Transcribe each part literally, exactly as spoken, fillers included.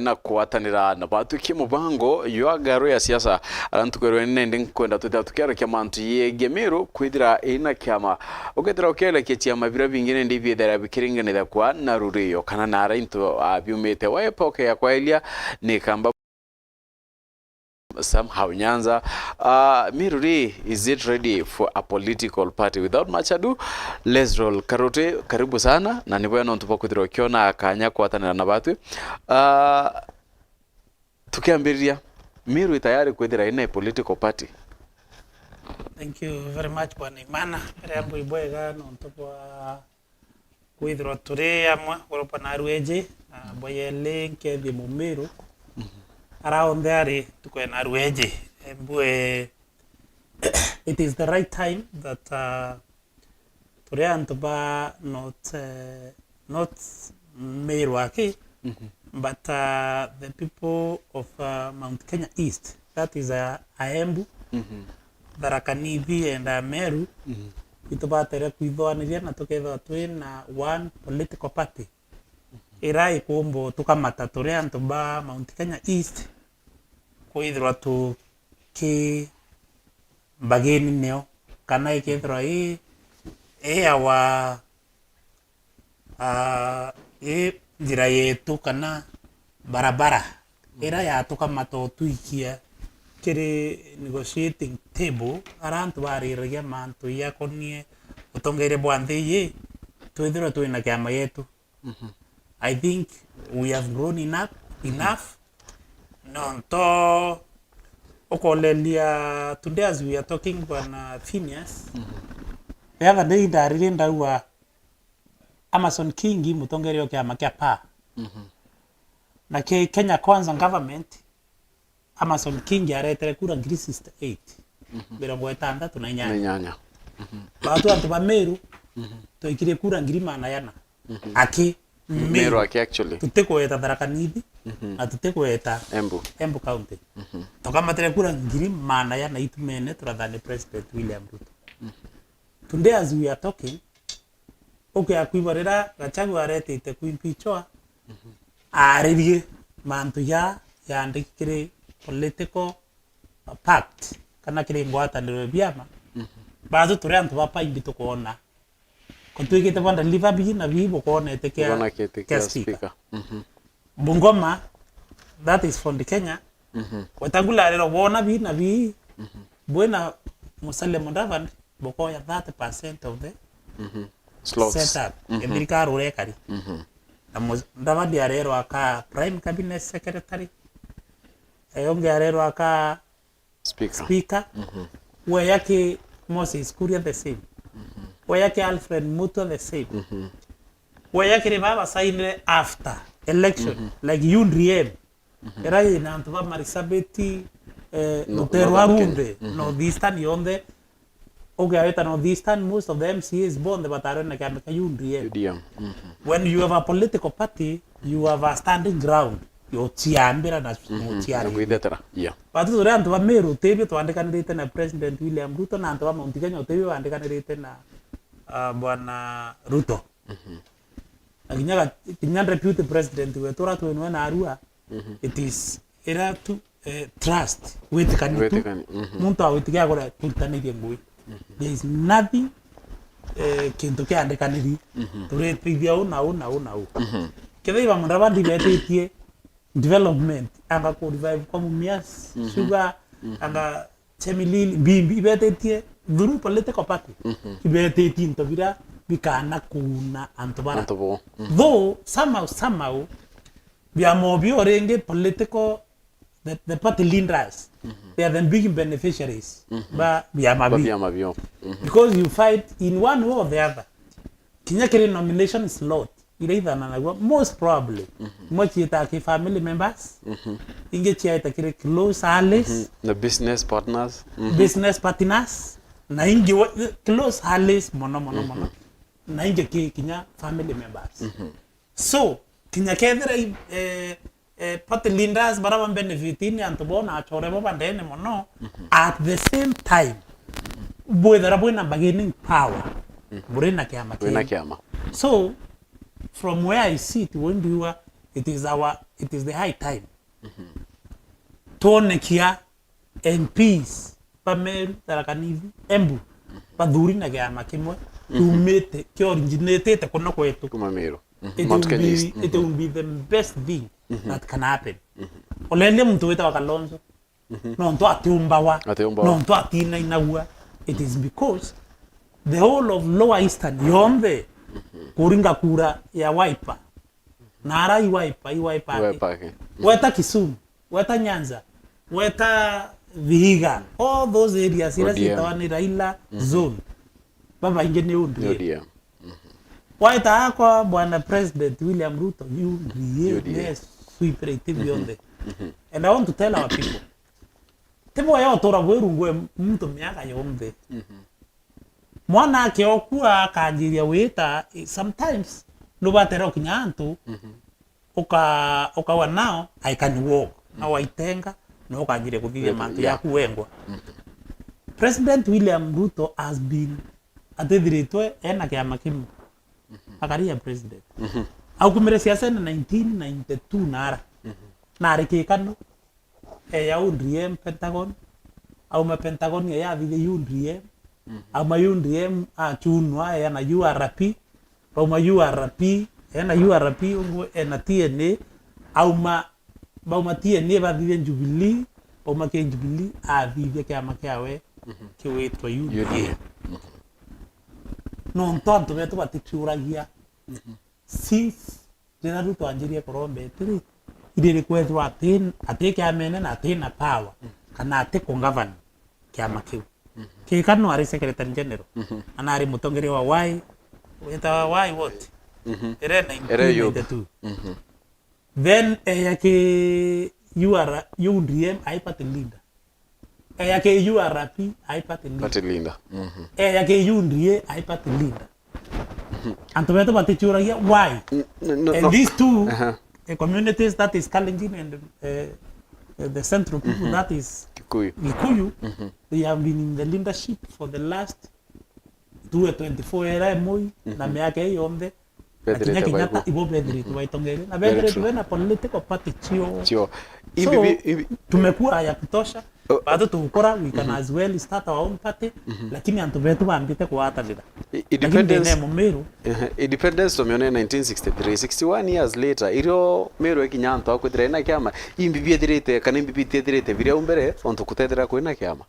na kwatanira na batwikie mubango jwa ngaru ya siasa. Ara ntuku ya rwene nindi nkwenda twithira tukiarukia mantu yegie Meru kwithira ina kiama. Ukethira ukiarekia ciama biria bingi nindi biethira bikiringanithakua na rurio kana nara into, ah, biumite. Wiper ukea kwaelia ni kamba somehow Nyanza. Uh, Meru ri, is it ready for a political party? Without much ado, let's roll. Karuti, karibu sana, na ni bwega nontu bwa kwithirwa ukiona kanya kwatanira na batwi. Uh, tukiambiriria, Meru i tayari kwithira ina political party? Thank you very much, Bwana Imana. Mbere ya mbui bwega nontu bwa kwithirwa turi amwe, goroba na arueji, na bwa yeli nkethie Mumiru ara onthe ari ntuku ya narueji. Mbue, it is the right time that, uh, turi antu ba not, uh, not Meru aki, but, uh, the people of, uh, Mount Kenya East, that is, uh, Aembu, Tharaka Nithi and, uh, Meru, itubatere kwithwaniria na tukethirwa twi na one political party ira ikumba tukamata turi antu ba Mount Kenya East, kwithirwa tuki mbagini nio, kana ikethirwa i, i awa, ah, i njira yetu kana barabara ira yatukamata utwikia kiri negotiating table, ara antu bariragia mantu yakonie utongeria bwa nthi ii, twithirwe twina kiama yetu. I think we have grown enough, enough. Nonto ukolelia, today as we are talking, Bwana Phineas, the other day ndariri ndaua Amason Kingi, mutongeria wa kiama kia PAA. Na ki Kenya Kwanza government, Amason Kingi aretere kura ngiri sixty-eight, mirongo itantatu na inyanya. Na inyanya. Batu antu ba Meru, twaikirie kura ngiri maana yana. Aki, Meru aki actually. Tutikweta Tharaka Nithi, na tutikweta Embu. Embu County. Tukamatire kura ngiri maana yana itumene turathane President William Ruto. Today as we are talking, ukia kwigua rira Gachagua aretite kuimpeachwa, aaririe mantu ja yaandiki kiri political pact, kana kiri ngwataniro ya biama, batu turi antu ba paimbi tukoona. Kutwikite bwa deliver bii na bii bukoonete kia, kia speaker. Bungoma, that is Ford Kenya. Wetangula arero boona bii na bii, bwina Musalia Mudavadi, bukoya thirty percent of the setup ya thirikari urekari. Na Mudavadi arerwa aka prime cabinet secretary, e ungi arerwa aka speaker. Weya ki Moses Kuria the same. Weya ki Alfred Mutua the same. Weya kiri baba sainire after election, like U D M. Era ina antu ba Marsabit, eh, Ruteru Northern Kenya. North Eastern yonthe. Ukiaweta North Eastern, most of the M C As bonthe batarwe na kiama kia U D M. U D M. When you have a political party, you have a standing ground. Uchiambira na uchiari. Na kwithetera. Yeah. Batu turi antu ba Meru, utebio twandikanirite na President William Ruto, na antu ba Mount Kenya, utebio bandikanirite na, ah, Bwana Ruto. Na kinya ga-, kinya deputy president wetu ura twinwe na arua, it is ira tu, eh, trust, witikani tu. Witikani, mhm. Muntu awitikia akore turitanirie ngui. There is nothing, eh, kintu kiandikaniri. Turitithia u na u na u na u. Kethira iba Mudavadi betitie development, anga ku revive kwa Mumias, sugar, anga Chemilili, Bimbi, ibetitie through political party. Ibetitie into bira bikana kuuna antu bara. Antu bo. Though, somehow, somehow, biama bio ringi political, the, the party leaders, they are the big beneficiaries ba biama bio. Ba biama bio. Because you fight in one way or the other. Kinya kiri nomination slot, ira ithananagua, most probably, imwe ciitaa ki family members, ingi ciaita kiri close allies, na business partners. Business partners, na ingi we-, close allies mono, mono, mono, na ingi ki kinya family members. So, kinya kethira i-, eh, eh, party leaders bara ba benefit ni antu bo na achore bo bandene mono, at the same time, bwithira bwina bargaining power, buri na kiama. Buri na kiama. So, from where I sit, we ndiuga it is our it is the high time twone kia M Ps ba Meru, Tharaka Nithi, Embu, bathuri na kiama kimwe, kiumite, ki originatete kuno kwetu. Kuma Meru. It will be, it will be the best thing that can happen. Ureria muntu witawa Kalonzo, nontu atiumbawa, atiumbawa, nontu atinainagua. It is because the whole of Lower Eastern yonthe, kuringa kura ya Wiper, na ara i Wiper, i Wiper aki. Weta Kisumu, weta Nyanza, weta Vihiga, all those areas iria ciitawa ni Raila zone, babaingi ni U D A. U D A. Waita akwa Bwana President William Ruto, U D A, U D A, yes, sweep rate bionthe. And I want to tell our people, ti bwega utura bwi rungu e muntu miaka yonthe. Mwana akiokua akanjiria wita, sometimes nubatera ukinya antu uka-, ukawa nao, I can walk. Na waitenga, na ukanjiria kuthithia mantu yaku wengwa. President William Ruto has been, atithiritwe ena kiama kimwe. Akaria president. Aukumire siasene nineteen ninety-two nara. Nari kikano. Eya U D M Pentagon, auma Pentagon eya athithia U D M, auma U D M achunwa eya na U R P, auma U R P, eya na U R P ungu ena T N A, auma, bauma T N A bathithia Jubilee, bauma ki Jubilee athithia kiama kiawe kiwitwa U D A. U D A. Nontu antu betu batikiuragia since riria Ruto anjirie kuromba etiri, iriri kwethirwa ati, ati kiamene na ati na power, kana ati ku govern kiama kiu. Kika no ari secretary general, na nari mutongeria wa Y, wetawa Y what? Ere nineteen ninety-two. Then eya ki U R, U D M ai party leader. Eya ki U R P ai party leader. Party leader. Eya ki U D A ai party leader. Antu betu batichuragia why. And these two, the communities, that is Kalenjin and, eh, eh, the central people, that is Kikuyu. Kikuyu, they have been in the leadership for the last tuwe twenty-four era emoi na miaka ii yonthe. Na kinya Kenyatta ibo bethiritwe baitongeria. Na bethiritwe bena political party cio. Cio. So, tumekuwa ya kutosha. Bado tugukora, we can as well start our own party, lakini antu betu bambite kugwatanira. Lakini thina ya Mumiru. Independence tumione nineteen sixty-three, sixty-one years later, irio Miru ekinya antu akwithira ina kiama, imbi biethirite, kana imbi bitiethirite biria u mbere, ontu kutethira kwina kiama.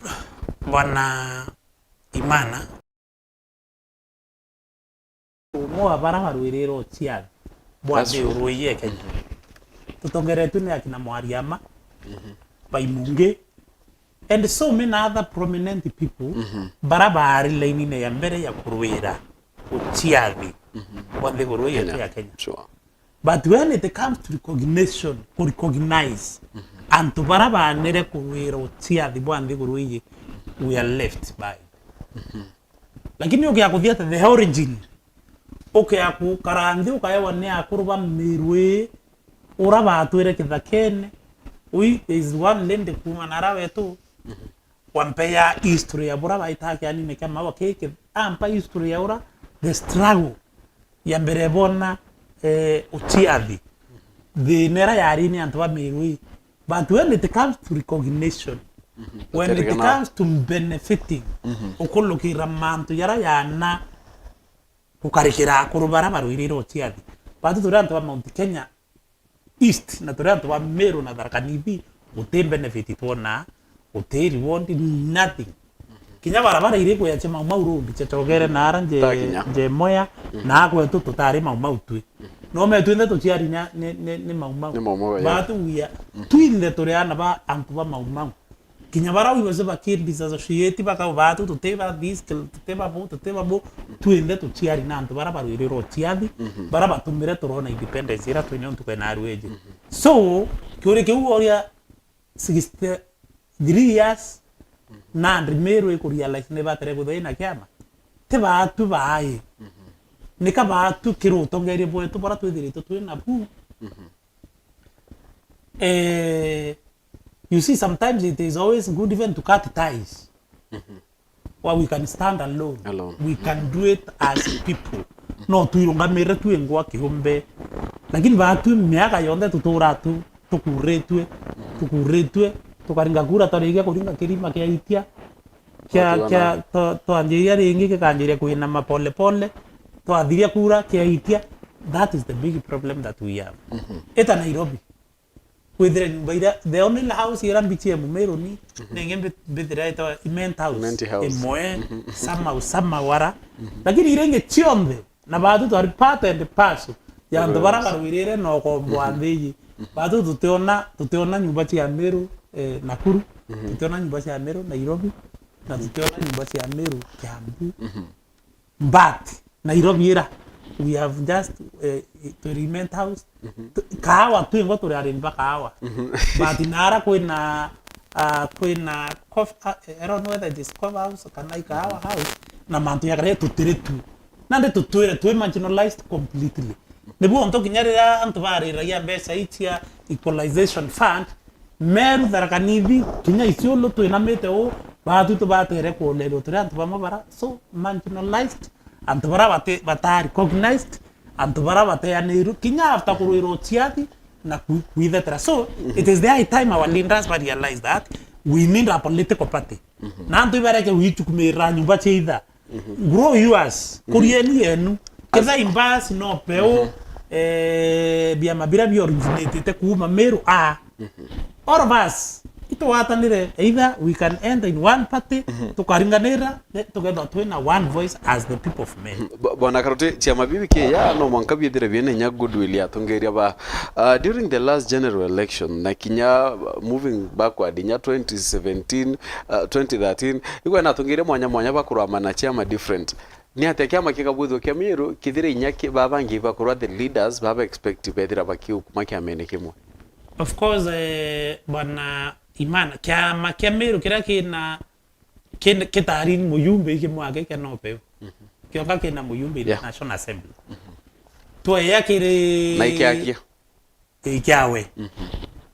Bwana Imana, umwe wa bara barwirire uciari bwa nthi urui ya Kenya. Tutongeretwe ni akina Mwariama, Baimungi, and so many other prominent people bara baari lainine ya mbere ya kurwira uciari bwa nthi urui yetu ya Kenya. But when it comes to recognition, ku recognize antu bara baanire kurwira uciathi bwa nthiguru iji, we are left by. Lakini ukia kuthia at the origin, ukia gukara nthi ukaewa ni akuru ba Miru ii, ura batwire kithakene. Ui, there is one lady kuuma nara wetu, wampeya history ya bura baitaga kianine kia maua kiki, ampa history ya ura, the struggle ya mbere bona, eh, uciathi. Thina ira yari ni antu ba Miru ii. But when it comes to recognition, when it comes to benefiting, ukulukira mantu jara yana gukarikira akuru bara barwirire uciathi. Batu turi antu ba Mount Kenya East, na turi antu ba Miru na Tharaka Nithi, guti benefit twona, guti reward, nothing. Kinya barabara iri kuya cia Mau Mau Road, cia Chogere na ara nje, nje Moya, na akwetu tutari Mau Mau twi. No me twinthe tuciari ni, ni, ni, ni Mau Mau. Ni Mau Mau, yeah. Batu wia, twinthe turi ana ba antu ba Mau Mau. Kinya bara wibaze ba kid disassociate bakauga batu, tuti ba this, tuti ba bo, tuti ba bo, twinthe tuciari na antu bara barwirire uciathi, bara batumire turona independence ira twina untu kwena arweji. So, kiuri kiu uria sixty-three years, na Miru ikurealize ni batere kuthia na kiama. Ti batu baai. Nika batu kiri utongeria bwetu bara twithiritwe twina bu. Eh, you see, sometimes it is always good even to cut ties. Where we can stand alone. Alone. We can do it as people. No twirungamire twingwa kiumbe. Lakini baatwi miaka yonthe tuturaa tu, tukuritue, tukuritue, tukaringa kura, twarikia kuringa kirima kia itia, kia, Watu wana- kia, twa-, twanjiria ringi gikanjiria kwinama pole pole, twathiria kura kia itia. That is the big problem that we have. Eta Nairobi. Withire nyumba iria, the only house iria mbichie Mumiru ni, ningi mbi-, mbithira itawa Imenti House. Imenti House. Imwe, somehow, somehow ara. Lakini iria ingi cionthe, na baatwi twari part and parcel ya antu baria barwirire na ukomboa nthi iji. Baatwi tutiona, tutiona nyumba cia Meru, eh, Nakuru, tutiona nyumba cia Meru Nairobi, na tutiona nyumba cia Meru Kiambu. But Nairobi ira, we have just, eh, twi Imenti House. Tu-, kahawa twingwa turi arimi ba kahawa. But nara kwina, ah, kwina coff-, ah, I don't know whether it is coffee house kana i kahawa house, na mantu ya kare tutiri tu. Nandi tutwire twi marginalized completely. Nibu onto kinya riria antu bariragia mbeca ici cia equalization fund, Meru, Tharaka Nithi, kinya Isiolo twinamite uu, baatwi tubatere kuonerwa turi antu bamwe bara so marginalized, antu bara bati-, bata recognized, antu bara bateanirwe, kinya after kurwirwa uciathi na ku-, kwithetera. So, it is the high time our leaders ba realize that we need a political party. Na antu ibareke gwichukumirira nyumba cia itha. Grow yours. Kurieni yenu. Ketha imbasi no peu, eh, biama biria bi originatete kuuma Meru a. All of us, itugwatanire, either we can enter in one party, tukaringanira, then tukethwa twina one voice as the people of Meru. Bo-, Bwana Karoti, ciama bibi kia no mwanka biethire biena inya goodwill ya atongeria ba, uh, during the last general election, na kinya, uh, moving backward, inya twenty seventeen, uh, twenty thirteen, ikwena atongeria mwanya mwanya bakurama na ciama different. Ni atia kiama kigabwithwa kia Meru kithire inya ki-, baba bangi bakorwa the leaders baba expect bethira bakiu kuma kiamene kimwe? Of course, eh, bwana Imana, kiama kia Meru kiria kina, kin-, kitari muyumbe iki mwake kia no peu. Kionka kina muyumbe in the National Assembly. Tweya kiri na ikiakia. Ikiawe.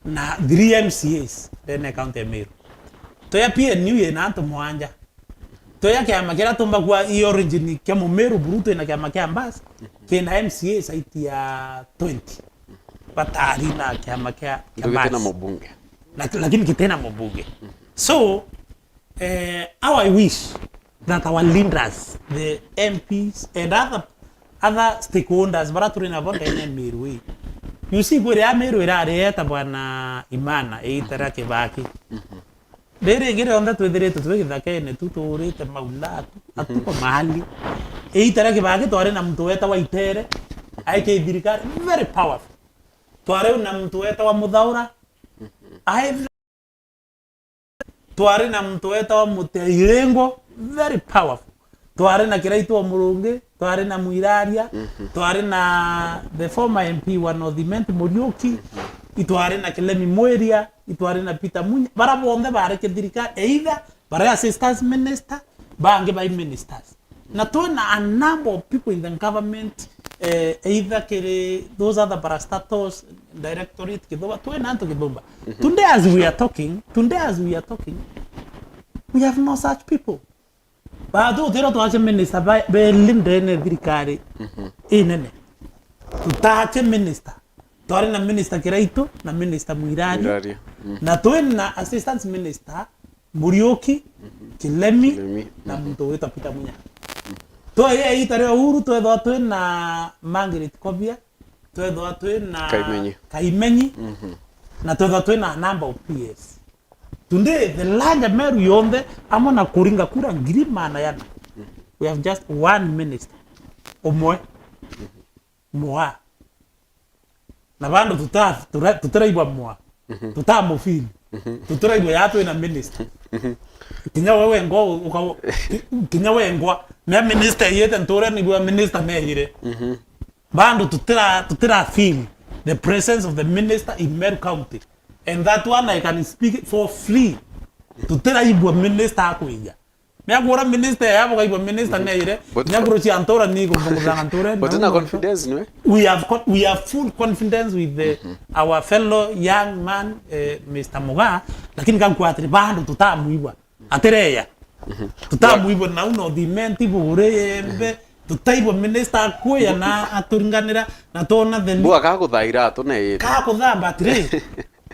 Na three M C As ndene ya county ya Meru. Tweya P N U yina antu mwanja. Tweya kiama kiria tumbagua i origin kia Mumiru buru twina kiama kia Mbas, kina M C As zaidi ya twenty. Batari na kiama kia, kia Mbas. Gitena mubunge. Lak-, lakini gitena mubunge. So, eh, how I wish that our leaders, the M Ps and other, other stakeholders bara turi nabo ndene ya Meru ii. You see, kwiri ya Meru irari eta bwana Imana, iita ria Kibaki. Riri ingi rionthe twithiritwe twi githakene tu, tuurite maula tu, hatuko mahali. Iita ria Kibaki twari na muntu wetawa Itere, aiki thirikari, very powerful. Twari na muntu wetawa Muthaura, ai Twari na muntu wetawa Mutia Iringo, very powerful. Twari na Kiraitu wa Murungi, twari na Mwiraria, twari na the former M P wa North Imenti Muriuki, itwari na Kilemi Mwiria, itwari na Peter Munya. Bara bonthe bari kithirikari, either bari assistant minister, bangi bai ministers. Na twina a number of people in the government, eh, either kiri those other parastatals, directorate, Kithuba, twina antu Kithuba. Today as we are talking, today as we are talking, we have no such people. Batu utiro twache minister ba, beli ndene thirikari inene. Tutache minister. Twari na minister Kiraitu na minister Mwiraria. Mwiraria. Na twina assistant minister Muriuki, Kilemi, Kilemi, na muntu witwa Peter Munya. Twaya iita ria Uhuru, twethwa twina Margaret Kobia, twethwa twina Kaimenyi. Kaimenyi, na twethwa twina a number of P As. Today, the larger Meru yonthe, amwe na kuringa kura ngiri maana yana. We have just one minister. Umwe. Mwa. Na bandu tuta-, tura-, tutiraigua mwa. Tutamufeel. Tutiraigua ya twina minister. Kinya we wengwa uka-, ki-, kinya wengwa. Mea minister eyite nture nigua minister neyire. Bandu tutira, tutira feel the presence of the minister in Meru County. And that one I can speak for free. Tutiraigua minister akwija. Mea kura minister ya bukaigua minister neire. But nya kuru cia ntura ni kumbunguzanga ntura. But na confidence niwe? We have con-, we have full confidence with the, our fellow young man, eh, Mister Muga, lakini kankwatiri bandu tutamuigua. Atireya. Tutamuigua na uno thimenti bure yembe. Tutaigua minister akuya na aturinganira, na twona the Mbuga kaguthaira atu na iri. Kakuthamba atiri.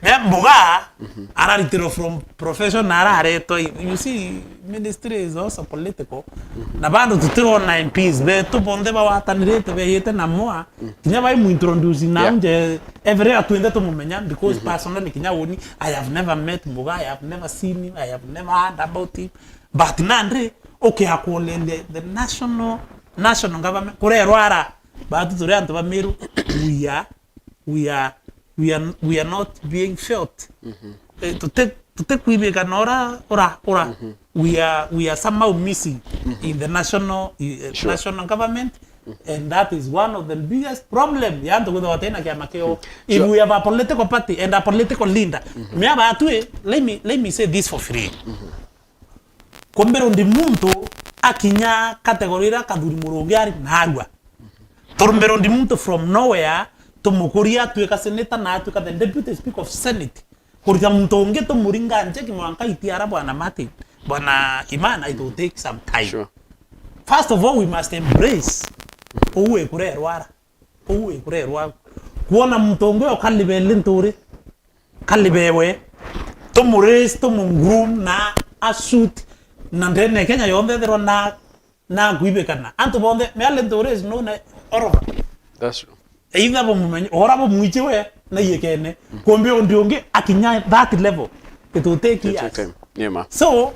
Me Mbuga araritirwo from profession na araretwa. You see, ministry is also political. Na bandu tutirona M Ps betu bonthe bawatanirite beyite na mwa. Kinya bai mu introduce na Yeah. unje every atu nthe tumumenya because personally kinya uni, I have never met Mbuga, I have never seen him, I have never heard about him. But nandi, okay, akuolende the national, national government, kurerwara, batu turi antu ba Meru, we are, we are, we are, we are not being felt. Eh, tute-, tutikwibika na ura, ura, ura. We are, we are somehow missing in the national, eh, Sure. national government, and that is one of the biggest problem ya antu kwithirwa batina kiama kio. If Sure. we have a political party and a political leader, me aba atwi, let me, let me say this for free. Kumbirwo ndi muntu akinya category ira Kathuri Murungi ari narua. Turumbirwo ndi muntu from nowhere, tumukuria atuika senator na atuika the deputy speaker of senate. Kurita muntu ungi tumuringa njeki mwanka itiara bwana Martin, bwana Imana, it will take some time. Sure. First of all, we must embrace uu ikurerwara. Uu ikurerwa. Kuona muntu ungi ukalibeli nturi. Kalibewe, tumuraise, tumugroom na a suit, na ndene ya Kenya yonthe ethirwa na, na kwibikana. Antu bonthe, me a little race no na all over. That's true. Either bumumenye, ora bumwiche we, na yekene. Kumbe undi ungi akinya that level, it will take It will take years. time. Yeah, ma. So,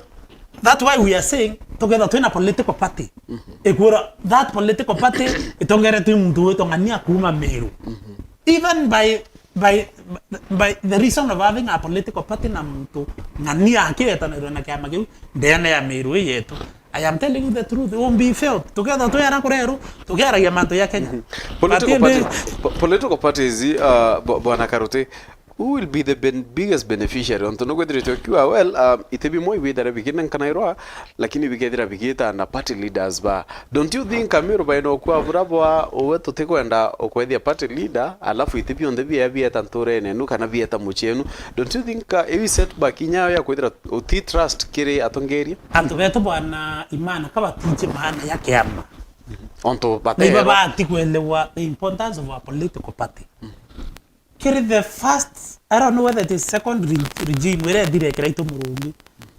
that's why we are saying, together twina political party. Ikwira that political party, itongere twi muntu witwa Ng'ania kuma Meru. Even by by, by the reason of having a political party na muntu Ng'ania akiretanirwe na kiama kiu ndene ya Meru ii yetu. I am telling you the truth, it won't be felt. Tukethirwa twera kureru, tukeragia mantu ya Kenya. Political But party, indi po-, political parties, uh, bo-, bwana Karuti, who will be the ben-, biggest beneficiary? Ontu nukwithiritwe ukiuga, well, um, iti bimwe ibithira bikinenkanirwa, lakini bikethira bigita na party leaders ba. Don't you think Amiru baina ukua bura bwa uwe tutikwenda ukwethia party leader, alafu iti bionthe bia bieta nturene enu kana bieta mucienu? Don't you think, uh, iwi setback inya ya kwithira uti trust kiri atongeria? Antu betu bwana Imana ka batiji maana ya kiama. Ontu Naiba batero. Bati kwelewa the importance of a political party. Kiri the first, I don't know whether it is second re-, regime, wira ethire ekira itu Murungi.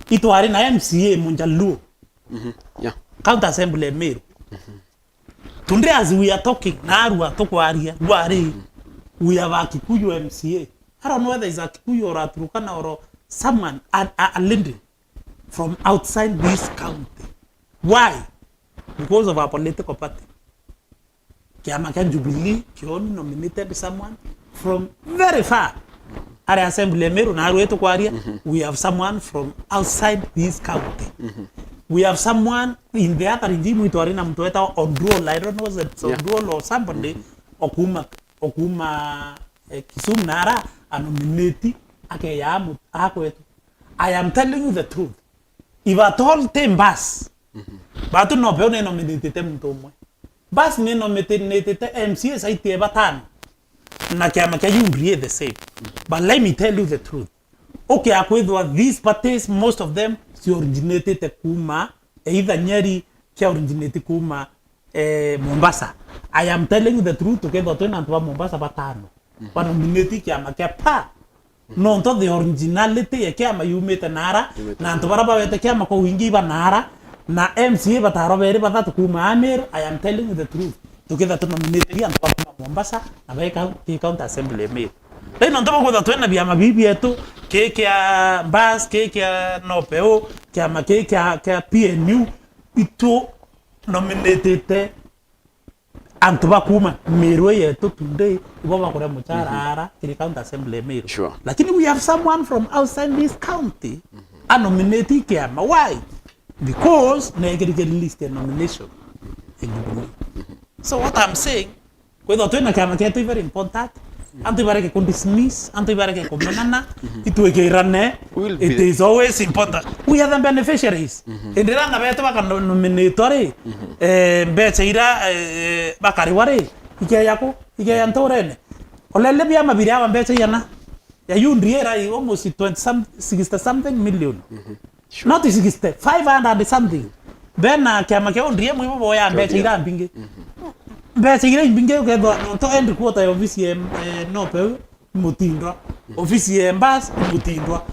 Itwari na M C A Munjaluo. Yeah. County Assembly ya Meru. Today as we are talking, narua tukwaria, rwari, we have a Kikuyu M C A. I don't know whether it's a Kikuyu or a Turkana or someone, a, a, a lady from outside this county. Why? Because of our political party. Kiama kia Jubilee kioni nominated someone from very far. Ari Assembly ya Meru, na arwe tukwaria, we have someone from outside this county. We have someone in the other regime, itwari na mtu wetagwa Oduol, I don't know whether it's Yeah. Oduol or somebody, okuma, okuma, eh, Kisumu na ara anominate akeya amu-, akwetu. I am telling you the truth. If at all ti Mbas, batu no beo ni nominatite muntu umwe. Mbas ni nominatite M C As aitie batano. Na kiama kia U D A the same. But let me tell you the truth. Okay, akwithwa these parties, most of them, si originatite kuma, either Nyeri, kia originate kuma, eh, Mombasa. I am telling you the truth, tukethwa twina antu ba Mombasa batano. Banominate kiama kia PAA. Nontu the originality ya kiama yumite nara, Yumite na antu bara bawete kiama kwa wingi iba nara, na M C A bataro beri bathatu kuma Amiru, I am telling you the truth. Tukitha tunominate antu ba kuma Mombasa, na bai kau-, ki county assembly ya Meru. Rai nontu bakwitha twina biama bibi bietu, ki kia Mbas, ki kia Nopeu, kiama ki kia, kia P N U, itu nominatite antu ba kuma Meru yetu today, ibo bakuria muchara ara kiri county assembly ya Meru. Sure. Lakini we have someone from outside this county anominate kiama. Why? Because negirigiri list ya nomination ya Jubilee. So what I'm saying, kwithwa twina kiama kietu is very important. Antu ibareke ku dismiss, antu ibareke kumenana, itwikirane. Will be It is always important. We are the beneficiaries. Indi rana betu bakanominatwa ri, eh, mbeca ira, eh, bakariwa ri, ikeya ku, ikeya nturene. Olele biama biri awa mbeca iana. Ya U D A ira almost twenty some, sixty something million. Sure. Not sixty, five hundred something. Bena kiama kia O D M ibo boya mbeca iria mbingi. Mbeca iria imbingi ukethwa nontu end quarter ya ofisi ya, eh, Nopeu mutindwa. Ofisi ya Embas mutindwa.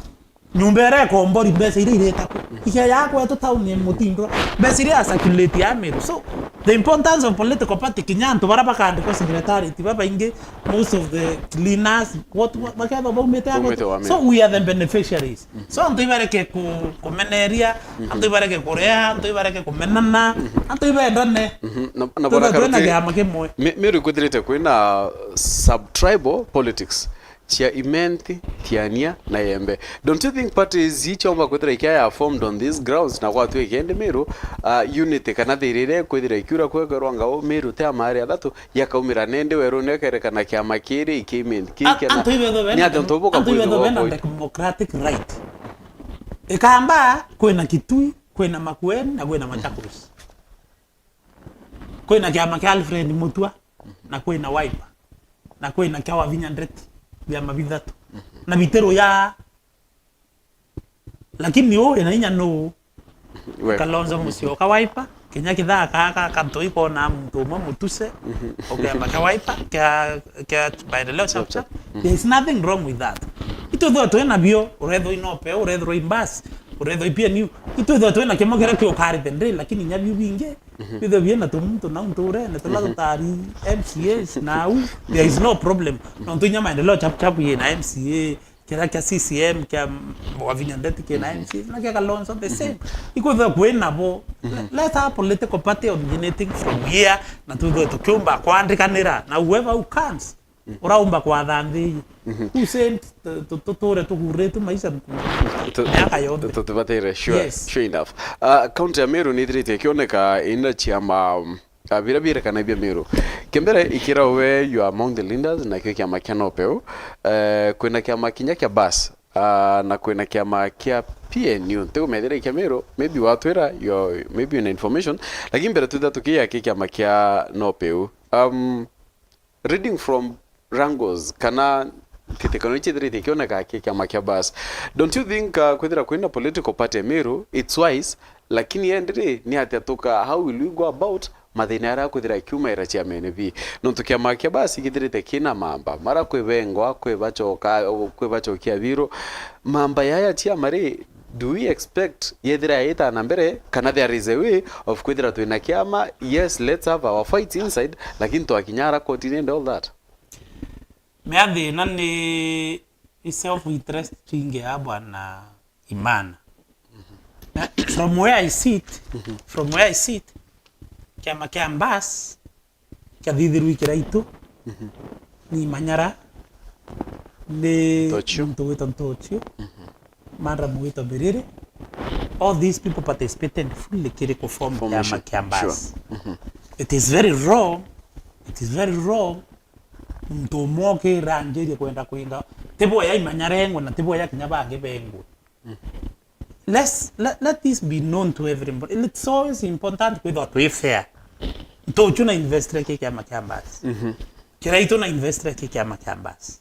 Nyumba iria ikombori, mbeca iria ireta ku? Ikia ya kwetu town ya mutindwa. Mbeca iria ya circulate ya Meru. So, the importance of political party, kinya antu baria bakandikwa secretariat, babaingi, most of the cleaners, what, what, bakethwa baumite ya kwetu. So, we are the beneficiaries. So, antu ibareke ku-, kumeneria, antu ibareke kurea, antu ibareke kumenana, antu ibendane. Mhm. Na, na twina kiama kimwe. Mi-, Meru ikwithirite kwina sub-tribal politics cia Imenti, Tiania na Yembe. Don't you think parties ichiomba kwithira ikiaya formed on these grounds na gwatwika indi Meru, uh, unity kana thiri iria ikwithira ikiura kwekerwa ngao Meru te amaari athatu yakaumira nindi werune ekerekana kiama kiri iki Imenti kii? Antu ibetho bena, ni atia ntubuka antu ibetho bena democratic right. Ikamba kwina Kitui, kwina Makueni na kwina Machakos. Kwina kiama kia Alfred Mutua, na kwina Wiper, na kwina kia Wavinya Ndeti, biama bithatu. Na bitiruya. Lakini uu wina inya nuu? Kalonzo Musyoka Wiper, kinya kithaa kaka kantui kona muntu umwe mutuse, ukemba kia Wiper, kia, kia Maendeleo chap chap. There is nothing wrong with that. Itwithwa twina bio, urethwa i Nopeu, urethwa i Mbas, urethwa i P N U. Itwithwa twina kimo kiria kiukaa rite ndri, lakini inya biu bingi, bithwe biena tumuntu nau nturene, tula tutari M C As nau, there is no problem. Nontu inya Maendeleo chap chap yina M C A, kiria kia C C M, kia Wavinya Ndeti kina M C A, na kia Kalonzo the same. Ikwithwa kwina bo. Let our political party originating from here, na twithwe tukiumba kwandikanira, na whoever who comes, uraumba kwatha nthi. Who said tu-, tu-, tuture tuhuritwe maisha miaka yonthe? Tutibatire, sure, yes, sure enough. Uh, county ya Meru nithiritie ikioneka ina ciama, um, uh, biria bierekana bia Meru. Kimbere ikira we, you are among the leaders, na kio kiama kia Nopeu. Uh, kwina kiama kinya kia Bas, uh, na kwina kiama kia P N U. Ntikumethira kia Meru, maybe watwira, you are, maybe una information. Lakini mbere twitha tukiya ki kiama kia Nopeu. Um, reading from wrangles, kana kitikano ichi ithirite ikioneka ki kiama kia Bas. Don't you think, uh, kwithira kwina political party Meru, it's wise, lakini endiri ni atia tuka, how will we go about mathina aria kwithira ikiumaira ciamene bi? Nontu kiama kia Bas githirite kina mamba, mara kwi bengwa, kwi bachoka, kwi bachokia biro. Mamba yaya ciama ri, do we expect yethira yaita na mbere, kana there is a way of kwithira twina kiama? Yes, let's have our fights inside, lakini twakinya ara kotini and all that. Mea thina ni, ni self interest twingi ya bwana Imana. Na from where I sit, from where I sit, kiama kia Mbas kiathithirwi kiraitu, ni Manyara, ni Ntochio, muntu witwa Ntochio, madam witwa Biriri. All these people participated fully kiri ku form kiama kia Mbas. It is very wrong, it is very wrong muntu umwe ukira anjirie kwenda kwinga, ti bwega Imanyara engwe na ti bwega kinya bangi bengwe. Let's, let, let this be known to everybody. It's always important kwithwa twi fair. Ntochio na investire ki kiama kia Mbas. Kiraitu na investire ki kiama kia Mbas.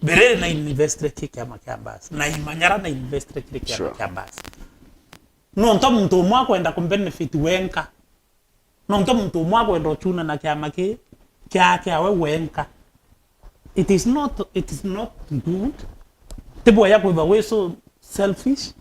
Biriri na investire ki kiama kia Mbas. Na Imanyara na investire kiri kiama kia Mbas. Nontu muntu umwe akwenda ku benefit wenka. Nontu muntu umwe akwenda uchuna na kiama ki, kia, kiawe wenka. It is not, it is not good. Ti bwega kwithwa wi so selfish,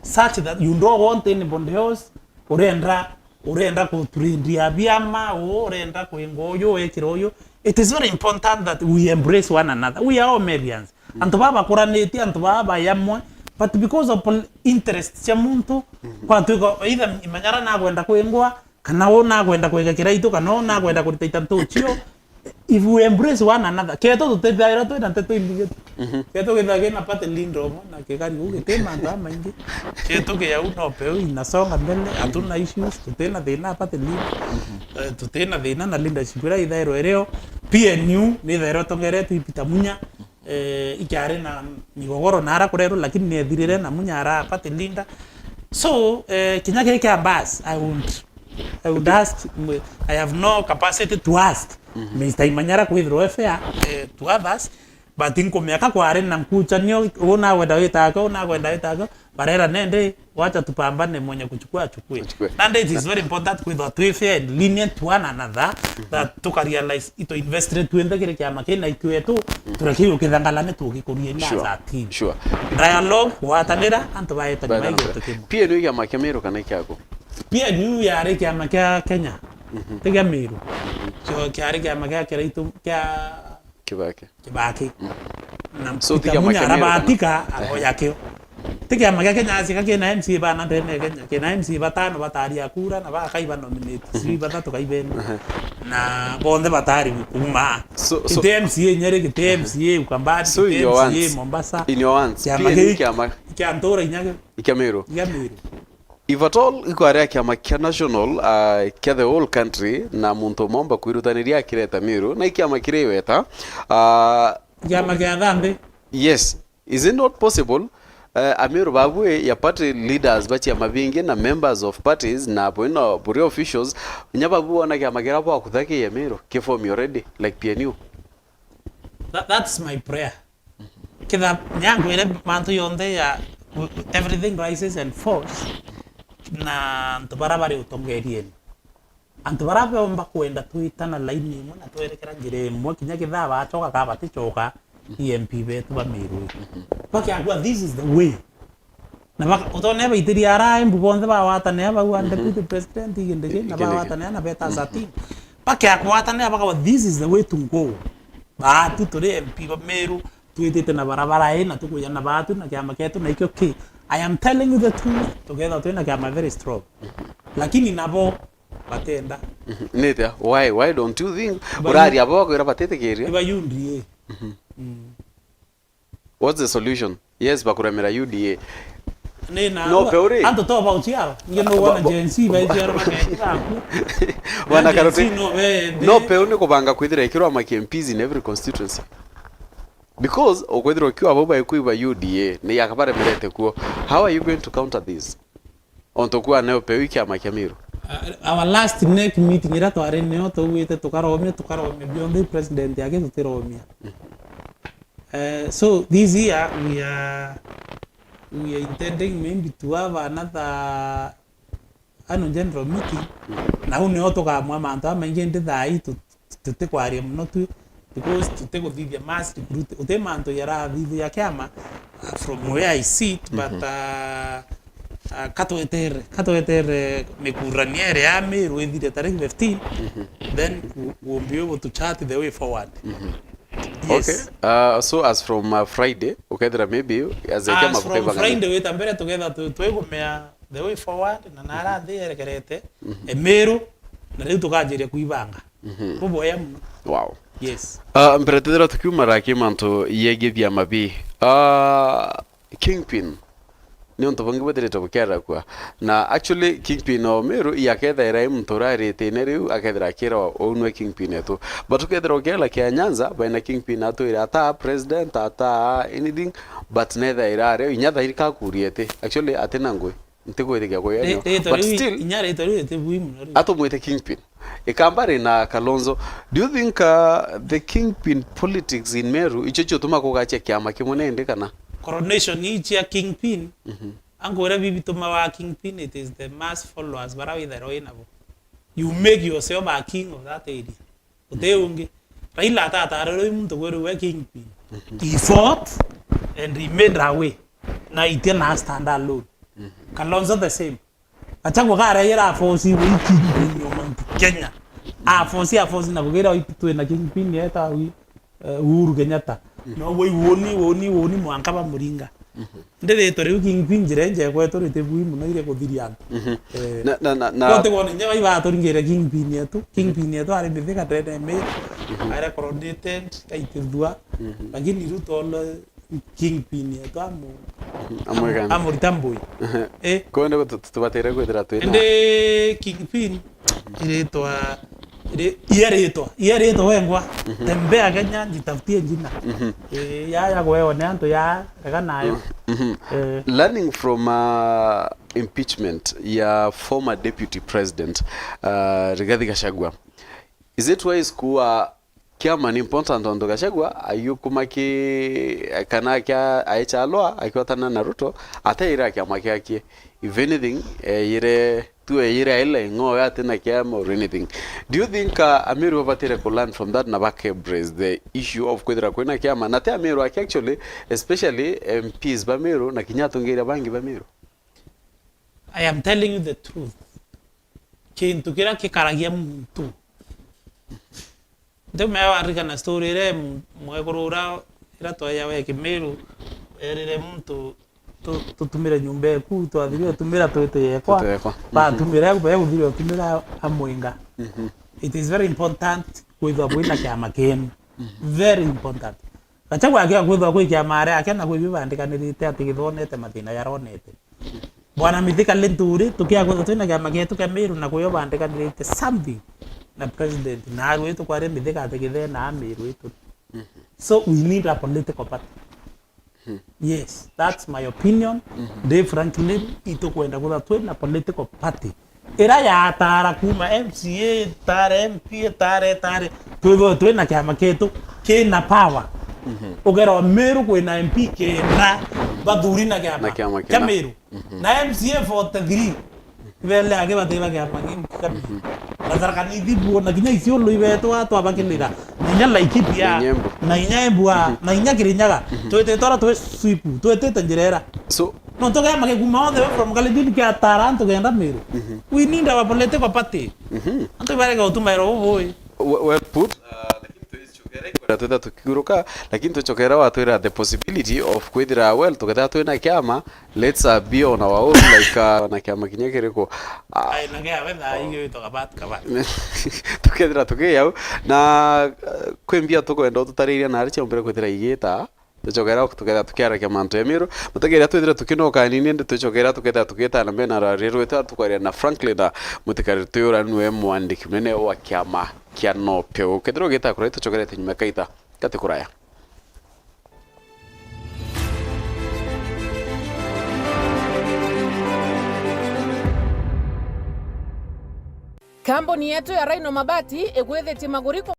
such that you don't want anybody else. Urenda, urenda kuturindia biama, u-, urenda kwinga uyu, wekira uyu. It is very important that we embrace one another. We are all Merians. Antu baba bakuranitie, antu baba bai amwe, but because of pol-, interest cia muntu, kwatuika either Imanyara nakwenda kwingwa, kana u nakwenda kwega kiraitu, kana u nakwenda kurita itantu ucio. If we embrace one another, keto tutithaira twina nteto imbigite. Keto githagira na party leader umwe na kigari uu giti mantu amaingi. Keto kiau Nopeu inasonga mbele, hatuna issues, tutina thina party leader. Eh, tutina thina na leadership iria ithairwa irio. P N U ni ithairwa tongeretwe i Peter Munya. Eh, ikiari na migogoro na ara kurerwo, lakini ni ethirire na Munya ara party leader. So, eh, kinya kiri kia Mbas, I would, I would ask, I have no capacity to ask Mister Imanyara kwithirwa e fair, eh, to others. But nkumiaka kwari na nkuchanio, uu nagwenda witake, uu nagwenda witake, barera nende, wacha tupambane, mwenye kuchukua achukue. Achukue. Nandi it is very important kwithwa twi fair and lenient to one another, that tuka realize ito invested twinthe kiri kiama kii na itwetu, tureke ukithangala ni tugikurie ni as a team. Sure. Dialogue, gwatanira, antu baetania maigwe tukimu. P N U kiama kia Meru kana kiaku? P N U yari kiama kia Kenya, ti kia Meru. Kio kiari kiama kia Kiraitu, kia Kibaki. Kibaki. Na Peter Munya arabatika, aroya kio. Ti kiama gia Kenya, acika kina M C A bana ndene Kenya. Kina M C A batano batari akura na bakai ba nominate. Sijui batatu kai bene. Na bonthe batari kuma. So, so, giti M C A Nyeri, giti M C A Ukambani, so giti in your M C A words, Mombasa. In your words, kiama P N U kii kiama kia ntura inya kio. Ikia Meru. Ikia Meru. If at all, ikwarea kiama kia national, uh, kia the whole country, na muntu umwe omba kwirutaniria akireta Meru, na ikiama kiri weta, uh, kiama kia thambi. Yes. Is it not possible, uh, Ameru babwe ya party leaders ba ciama bingi na members of parties na bwino buri officials, nya babu bona kiama kira bwa kuthakia Meru, ki form already, like P N U? That, that's my prayer. Kitha nyangwire mantu yonthe ya, everything rises and falls na antu bara bari utongerieni. Antu bara bomba kwenda twitana laini imwe na twerekera njira imwe, kinya kithaa bachoka ka batichoka, i M P betu ba Meru. Bakiakua, this is the way. Na baka-, utone baitiria ara embu bonthe bawatanea bau, a deputy president, igindiki, na bawatanea na beta as a team. Bakiakwatanea bakawa, this is the way to go. Baatu turi M P ba Meru, twitite na barabara ii, na tukuja na baatu na kiama kietu, na ikio ki. I am telling you the truth, tukethwa twina kiama very strong. Lakini nabo batenda. Nitia? Why? Why don't you think? Uraria bo bakwira batitikiria? Iba U D A. What's the solution? Yes, bakuremera U D A. Ni na no, pe uri. Antu to ba uciaro. Nge no wana Gen Z ba uciaro bakethira aku. Wana Gen Z Karoti. No, eh, no, pe uni kubanga kwithira ikirwa ma M Ps in every constituency. Because ukwithirwa ukiwa abo baikwiba U D A, ni yakabaremerete kuo. How are you going to counter this? Ontu kwa neo pe wiki ama kia Meru. Uh, our last NEC meeting ira twari nio tugwite tukaromia, tukaromia bionthe president yake tutiromia. Uh, so this year we are, we are intending maybe to have another annual general meeting. Na u nio tukamwa mantu amaingi ndi thaa ii tu-, tutikwaria muno tu, because tutiguthithia mass recruit, uti mantu yarathithia kiama, uh, from where I sit, but, uh, uh, katwetere, katwetere mikurania iria ya Meru ithire tariki fifteen, then u-, umbi uyu gutuchat the way forward. Yes. Okay. Uh, so as from, uh, Friday, ukethira maybe as a kiama from Friday wita mbere tuketha tu-, twigumia the way forward, na nara nthi yerekerete, e Meru, na riu tukanjiria kuibanga. Buboya muno. Wow. Yes. Ah, mbere twithira tukiuma raki mantu yegie biama bi. Ah, Kingpin. Ni untu bungi bwithirite bukiarakua. Na actually, Kingpin o Meru, i akethaira i muntu uria aritine riu, akethira akira uu nwe Kingpin etu. But ukethira ukiela kia Nyanza, baina Kingpin atwire ata president, ata anything, but nethaira ari, inya thairi kakuria ati. Actually, atina ngui. Ntigwitikia kuya nio. But still, inya ritwa riu riti bui muno riu. Atumwite Kingpin. Ikamba ri na Kalonzo. Do you think, uh, the Kingpin politics in Meru, icio ciutuma kugachia kiama kimwe nindi kana? Coronation ii cia Kingpin, ankwira bibi tuma wa Kingpin, it is the mass followers bara withairwa winabo. You make yourself a king of that area. Uti ungi. Raila atatarirwe i muntu kwirwa we Kingpin. He fought and he made a way. Na itia na stand alone. Kalonzo the same. Gachagua karaiyira aforce iwe i Kingpin o Mount Kenya. Aforce, aforce na kugira itu twina Kingpin eta wi, eh, Uhuru Kenyatta. No we woni, woni, woni mwanka bamuringa. Ndi ritwa riu Kingpin njira injegwa etu riti bui muno iri kuthiria antu. Eh, na, na, na, na. Bote bona inya bai baturingire Kingpin yetu. Kingpin yetu ari Mithika ndene Meru. Ari coronated, kaitithua. Lakini Ruto ole Kingpin yetu amu-, amwegana. Amurita mbui. Eh. Kwende tubatire kwithira twina. Ndi Kingpin iritwa Ri-, iya ritwa, iya ritwa wengwa. Tembea Kenya, jitafutie jina. Eh, ya, ya kuewa ni antu ya, rega nayo. Eh. Learning from, uh, impeachment ya former deputy president, uh, Rigathi Gachagua, is it wise kuwa kiama ni important tontu Gachagua ayukuma ki, kana kia aichalwa akiwatana na Ruto, ataira kiama kiakie. If anything, eyire tu, eyire aile ng'owe atina kiama or anything. Do you think, uh, Ameru babatire ku learn from that na bake embrace the issue of kwithira kwina kiama? Na ti Ameru aki actually, especially M Ps ba Meru na kinya atongeria bangi ba Meru. I am telling you the truth. Kintu kiria kikaragia muntu. Ntumea warikana story iria m-, mwekuru uria, iria twaejawe Kimiru, erire muntu, tu-, tutumire nyumba eku, twathirire utumira twite yekwa. Twite yekwa. Mhm. Batumire, eguthire utumira amwinga. Mhm. It is very important kwithwa kwina kiama kienu. Mhm. Very important. Gachagua akiga kwithwa kwi kiama aria ake na kwi bibandikanirite ati githonete mathina jaronete. Bwana Mithika Linturi, tukiga kwithwa twina kiama gietu kia Meru na kwio bandikanirite something na president. Na arui tukwaria Mithika ati githena a Meru itu. Mhm. So we need a political party. Mhm. Yes, that's my opinion. Mhm. Ndi frankly, itukwenda kwithwa twina political party. Ira yatara kuma M C A, itare M P, itare, itare, twithwe twina kiama kietu kina power. Mhm. Ugera o Meru kwina M P kenda bathuri na kiama, na kiama kia kina Meru. Mhm. Na M C A forty-three bele age bateba kiama kiu kami. Mhm. Na Tharaka Nithi buo, na kinya Isiolo ibetwa twabakinira. Na inya Laikipia, na inya Embu, na inya Embu, mhm, na inya Kirinyaga. Mhm. Twitite ora twi sweep, twitite njira ira. So, nontu kiama gikuma all the way from Kalenjin kiatara antu kenda Meru. Mhm. We need our political party. Mhm. Antu barega gutumaira bubui. We-, well put. Uh, lakini tuichokera ikwenda twitha tukiuruka, lakini tuchokera watwira the possibility of kwithira, well, tukethira twina kiama, let's, uh, be on our own, like, uh, na kiama kinya kiriku. Uh, ai, na kiama thaa ingi witwa Kabat, Kabat. Tukethira tukiyau, na, uh, kwi mbia tukwenda ututariria nari cia mbere kwithira igita. Tucokeera tukethira tukiaragia mantu ya Miru, na tukeethira twithire tukinoka anini, indi tucokeera tukethira tugiitana mbere na rwari rwitu, tukwaria na Franklin Mutikari Tuyura, niwe mwandiki munene wa kiama kia NOPEU. Kethira ugiita kuraya, tucokerete nyuma kaita gati kuraya. Kambuni yetu ya Rhino Mabati igwithitie maguri ku-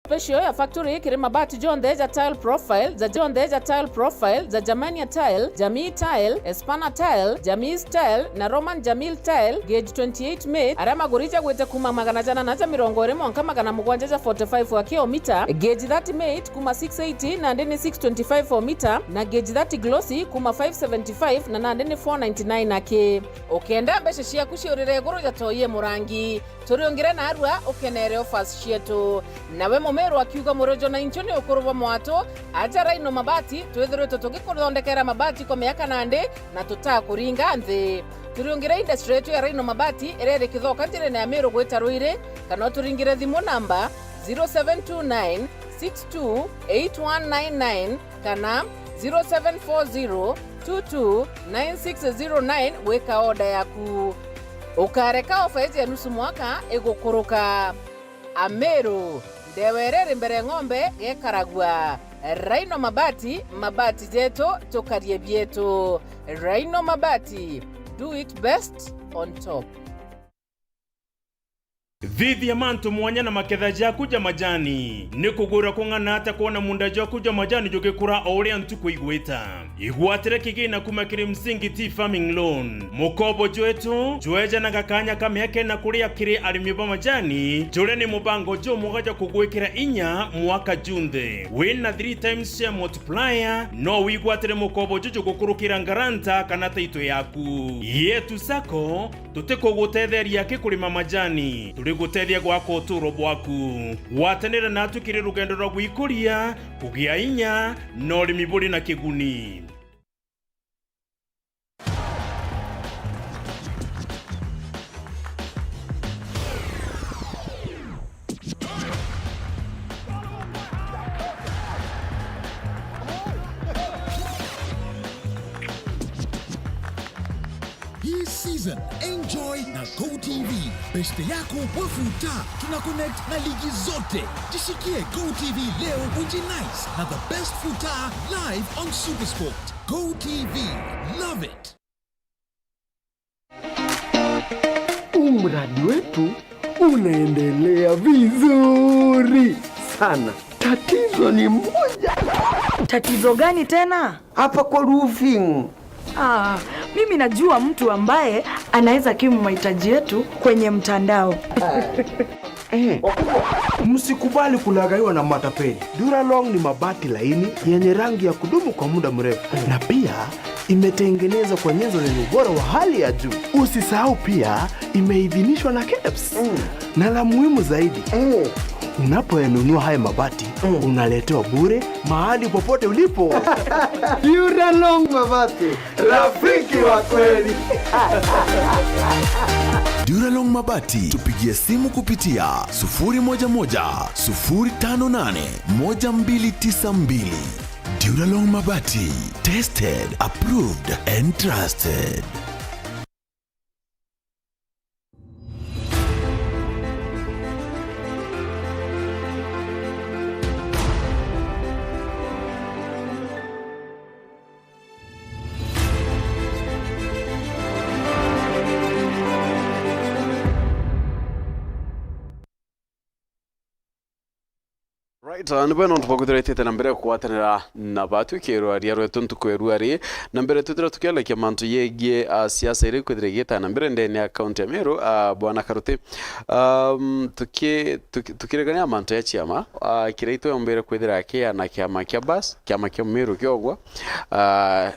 Special ya factory kiri mabati jonthe ja tile profile, ja jonthe ja tile profile, ja Germania tile, Jamii tile, Espana tile, Jamis tile, na Roman Jamil tile, gauge twenty-eight mate, aria maguri jagwite kuma magana jana na ja mirongo iri mwanka magana mugwanja ja forty-five wa kilomita, gauge thirty mate kuma six eighty nandi ni six twenty-five o mita, na gauge thirty glossy kuma five seventy-five na nandi ni four ninety-nine aki. Ukenda mbeca ciaku ciurire iguru ja toi e murangi, turiungire narua ukenere offers cietu. Nawe Mumiru akiuga, murojo na inchu ni ukuru bwa mwatu, aja Rhino Mabati, twithiritwe tugikuthondekera mabati kwa miaka nandi na tutakuringa nthi. Turiungire industry yetu ya Rhino Mabati iria iri Kithoka njirene ya Miru gwita Ruiri, kana uturingire thimu namba zero seven two nine six two eight one nine nine kana zero seven four zero two two nine six zero nine gwika order yaku. Ukareka ofa iji ya nusu mwaka igukuruka. Ameru, ndewa iria iri mbere ng'ombe gekaragua. Rhino Mabati, mabati jetu, tukarie bietu. Rhino Mabati, do it best on top. Thithia mantu mwanya na maketha jaku ja majani. Ni kugwira kung'ana ata kwona munda jwaku jwa majani jugikura o uria ntuku igwita? Igwatire kigina kuma kiri Msingi Tea Farming Loan. Mukobo jwetu jwejanaga kanya ka miaka ina kuria kiri arimi ba majani, juria ni mubango jumwega jwa kugwikira inya mwaka junthe. Wina three times share multiplier, no wigwatire mukobo juju gukurukira guarantor kana title yaku. Yetu Sacco, tutikugutetheria ki kurima majani, turigutethia gwaka uturo bwaku. Gwatanira natu kiri rugendo rwa gwikuria, kugia inya, na urimi buri na kiguni. Hii season, enjoy na Go T V. Beshte yako wa futa, tuna connect na ligi zote. Jishikie Go T V leo, ujinice na the best futa live on Supersport. Go T V, love it. Huu mradi wetu Unaendelea vizuri sana. Tatizo ni moja. Tatizo gani tena? Hapa kwa roofing. Ah, mimi najua mtu ambaye anaweza kimu mahitaji yetu kwenye mtandao. Eh. Msikubali kulaghaiwa na matapeli. Duralong ni mabati laini yenye rangi ya kudumu kwa muda mrefu, na pia imetengenezwa kwa nyenzo zenye ubora wa hali ya juu. Usisahau pia imeidhinishwa na kebs. Mm. Na la muhimu zaidi, mm, unapoyanunua haya mabati, mm, unaletewa bure mahali popote ulipo. Duralong Mabati, rafiki wa kweli. Duralong Mabati, tupigie simu kupitia sufuri moja moja, sufuri tano nane, moja mbili tisa mbili. Duralong Mabati, tested, approved and trusted. Right, uh, ni bwega nontu bwa kwithira itite na mbere kugwatanira na batwi kirwaria rwetu ntuku ya ruari. Na mbere twithira tukiaragia mantu yegie, uh, siasa iria ikwithira igita na mbere ndene ya kaunti ya Meru, uh, Bwana Karuti. Um, tuki-, tuki-, tukiregania mantu ya ciama, uh, kiria itwembere kwithira kiana kiama kia bas, kiama kia Meru kiogwa, uh,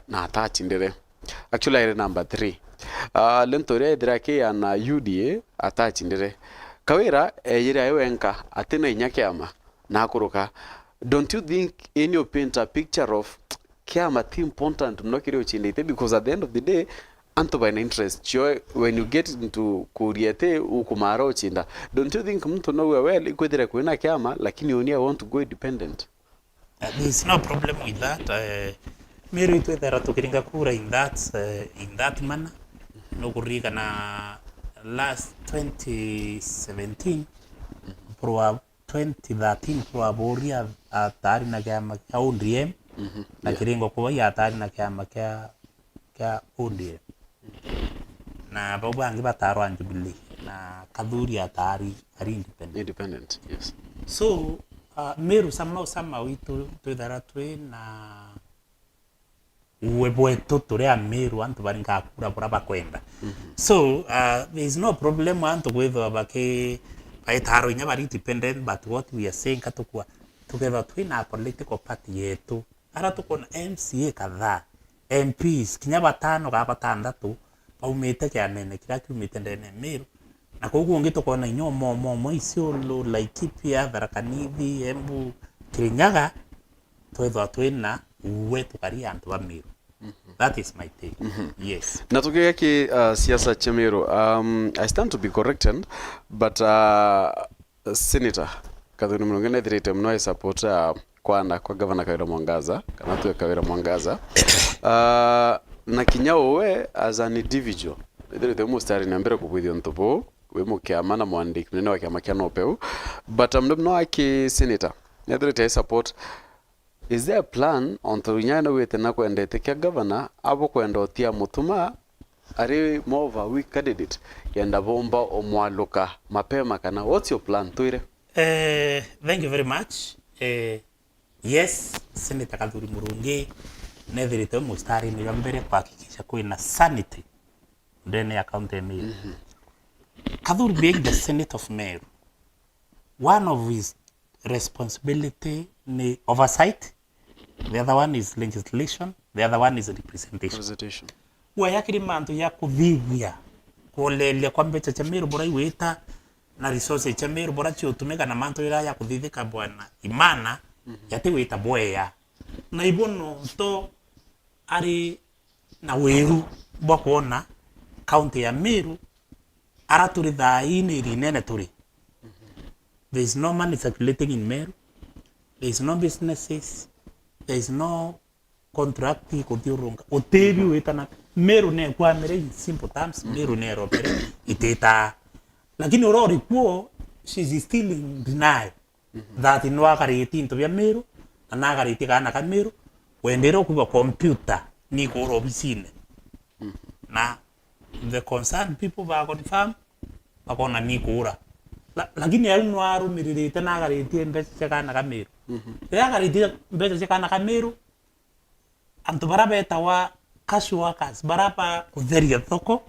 na atachindire. Actually, aire number three. Ah, Lento uria ethira akiana U D A atachindire. Kawira eyire ae wenka, atina inya kiama, na akuruka. Don't you think any you paint a picture of kiama ti important muno kiri uchindite? Because at the end of the day, antu baina interest cio, when you get into kuria ati ukumara uchinda. Don't you think muntu no we well ikwithira kwina kiama, lakini uni I want to go independent? Uh, there is no problem with that. Uh, Meru itwethera tukiringa kura in that, uh, in that manner. Nukuririkana last twenty seventeen, kurwa twenty thirteen, kurwa buri a-, atari na kiama kia O D M, mhm, na yeah, Kiringo kubai atari na kiama kia, kia O D M. Na bau bangi batarwa Jubilee, na Kathuri atari ari independent. Independent, yes. So, uh, Meru somehow, somehow itu twithara twi na uwe bwetu turi a Meru, antu baringa kura bura bakwenda. Mhm. So, uh, there is no problem antu kwithwa baki-, baitaro inya bari independent, but what we are saying, katukua, tukethwa twi na political party yetu, ara tukona M C A kadhaa, M Ps, kinya batano kana batandatu, baumite kiamene kiria kiumite ndene ya Meru. Na kuu kungi tukona inya umwe umwe umwe Isiolo, Laikipia, Tharaka Nithi, Embu, Kirinyaga, twethwa twina uwe tukari antu ba Meru. Mhm. That is my take. Mhm. Yes. Na tukiga ki, uh, siasa cia Meru, um, I stand to be corrected, but, uh, Senator Kathuri Murungi nethirite muno ai support, uh, kwana kwa Gavana Kawira Mwangaza, kana tuge Kawira Mwangaza. Uh, na kinya uwe as an individual, ethirite mustari na mbere kubwithia untu buu, wi mukiama na mwandiki munene wa kiama kia NOPEU, but, um, no aki senator, nethirite ai support. Is there a plan, ontu inya na wite na kwendete kia gavana, abo kwenda utia mutuma, ari more of a weak candidate, kenda bomba umwaluka mapema, kana what's your plan? Twire. Eh, thank you very much. Eh, yes, Senator Kathuri Murungi nethirite mustari-ini jwa mbere kuhakikisha kwina sanity ndene ya county ya Meru. Mhm. Kathuri being the Senate of Meru, one of his responsibility ni oversight, the other one is legislation, the other one is representation. Representation. Gwe yakiri mantu ya kuthithia, kuoleria kwa mbeca cia Meru bura igwita, na resources cia Meru bura ciutumika na mantu ira ya kuthithika bwana imana, mhm, yati gwita bwea. Na ibo nonto ari na wiru bwa kwona county ya Meru, ara turi thaa ii ni iri inene turi. There is no money circulating in Meru. There is no businesses. There is no contract ikuthiurunka. Utibi witana. Meru nekwamire in simple terms. Mhm. Meru neromere ititaa. Lakini uria uri kuo, she is still in denial. Mhm. That nwakarite into bia Meru, na nakarite kaana ka Meru, wendere kuba computer, ni kuura obisine. Mhm. Na the concerned people ba confirm, bakona ni kuura. La-, lakini au nwarumiririte na agaritie mbeca cia kana ka Meru. Mhm. Riria agaritie mbeca cia kana ka Meru, antu bara betawa cash workers, bara ba kutheria thoko,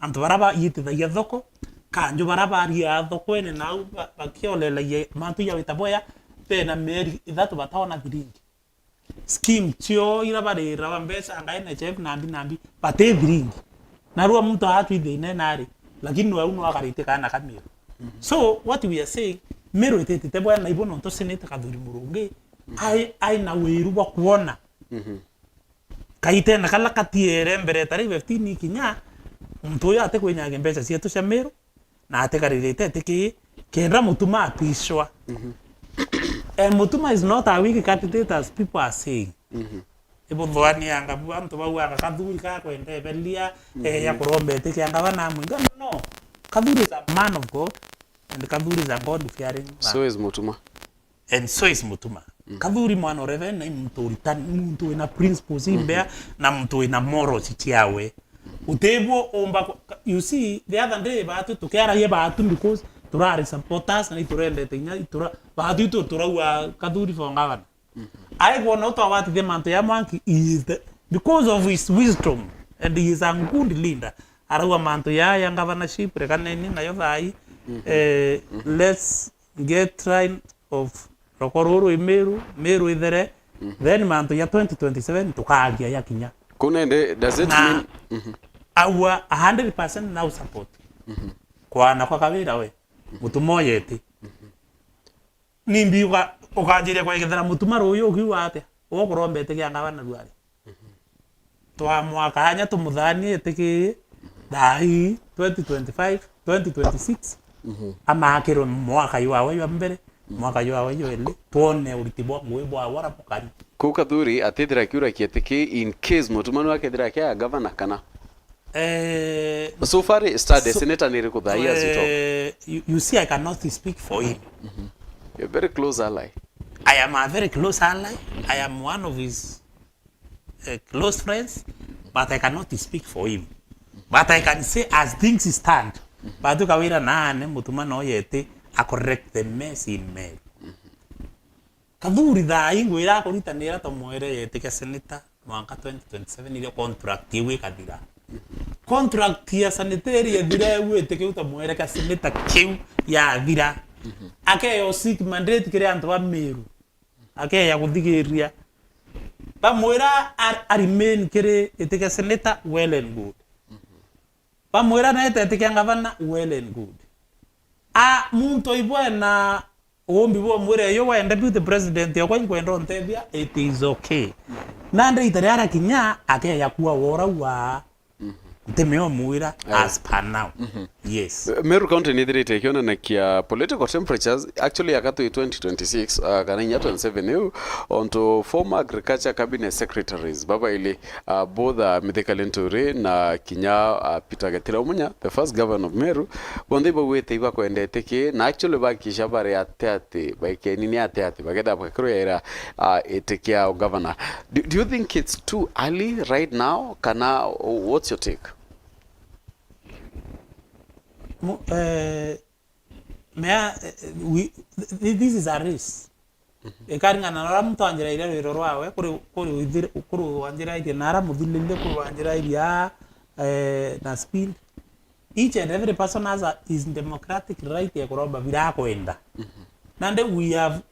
antu bara baitithagia thoko, kanju bara bariaa thokone nau ba-, bakiolelagia mantu ja wita bwea, bena mieri ithatu bataona thiringi. Scheme cio ira barirawa mbeca anga N H I F nambi nambi, bati thiringi. Narua muntu atwi thina nari, lakini nwe au nwagarite kana ka Meru. Mhm. So, what we are saying, Meru ititite bwega na ibo nontu Senator Kathuri Murungi, mhm, ai, ai na wiru bwa kuona. Mhm. Kaitene kala katiere mbere tarehe fifteen ikinya, muntu uyu atikwinyagia mbeca cietu cia Meru, na atigaririte eti ki, kenda Mutuma apishwa. Mhm. And Mutuma is not a weak candidate as people are saying. Mhm. Ibuthwani anga bu antu bau anga Kathuri ka kwenda ebelia, mhm, eh, ya kuromba eti ki anga bana mwinga. No, no. Kathuri is a man of God, and Kathuri is a God fearing man. So is Mutuma. And so is Mutuma. Mm. Kathuri mwana o Reverend na muntu uritani, muntu wina principles imbea, mhm, na muntu wina morals ciawe. Utibwo umba ku-, ka-, you see, the other day batu tukiaragia batu because turari supporters na iturendete inya itura, batu itu turaua Kathuri for governor. Mhm. Ai kwona utwawatithia mantu ya mwanki, he is the, because of his wisdom and he is a good leader. Araua mantu ya, ya governorship, rekaneni nayo thai. Mhm. Eh, mhm, let's get rid of roko ruru i Meru, Meru ithere, mhm, then mantu ya twenty twenty-seven tukaaria yakinya. Kunende, does it na mean, mhm, aua a hundred percent now support. Mhm. Kwana kwa Kawira we, mhm, Mutuma oyeti. Mhm. Nimbi uga-, ukanjiria kwegethera Mutuma ruyu ukiuga atia? Ugukurombete kia ngavana ruari. Twa mwaka anya tumuthanie iti ki, thai twenty twenty-five, twenty twenty-six, mhm, amakirwe mwaka jwawe jwa mbere, mhm, mwaka jwawe jwa ili, twone uriti bwa ngugi bwawe uria bukari. Kuu Kathuri atithira akiura kieti ki in case Mutuma nu akethira akia gavana kana? Eh, so far, study, so, senator ni iriku thai as you talk? Eh, you, you see, I cannot speak for him. Mhm. You're a very close ally. I am a very close ally. I am one of his eh, close friends, but I cannot speak for him. But I can say as things stand, Batu Kawira naane Mutuma no yete a correct the mess in Meru. Kathuri thai ngwira akuritanira tumwire yetike senator mwanka twenty twenty-seven iria contract iu ikathira. Contract ya senator iria ithira iu itike utamwire ka senator kiu yathira. Akeyo seek mandate kiri antu ba Meru. Akeya kuthigiria. Bamwira a, a remain kiri iti kia senator, well and good. Bamwira nete iti kia ngavana, well and good. A, muntu aibwe na umbi bwa mwire yo we deputy president okwa inkwenda untethia, it is okay. Nandi ita riria arakinya, akeya kuwa wora wa Mhm. Ntimeo mwira. Aye. As per now. Mhm. Yes. Eh, Meru County nithirite ikionanakia political temperatures, actually, aka twi twenty twenty-six, ah, kana inya twenty-seven iu, onto former agriculture cabinet secretaries babaili, ah, both, ah, Mithika Linturi na kinya, ah, Peter Getira Umunya, the first governor of Meru, bonthe ibauite ibakwendete ki, na actually bakisha bari ate ati, baikeni ni ate ati, baketha bakirwira ah, iti kia governor. Do, do you think it's too early right now? Kana what's your take? Mu-, eh, mea, eh, we, th-, this is a race. Mhm. Ikaringana na uria muntu anjirairie rwiro rwawe, kuri, kuri withire-, kuri wanjirairie na aria muthililire, kuri wanjirairie aa, eh, na speed. Each and every person has a, his democratic right ya kuromba biria akwenda. Mhm. Nandi we have,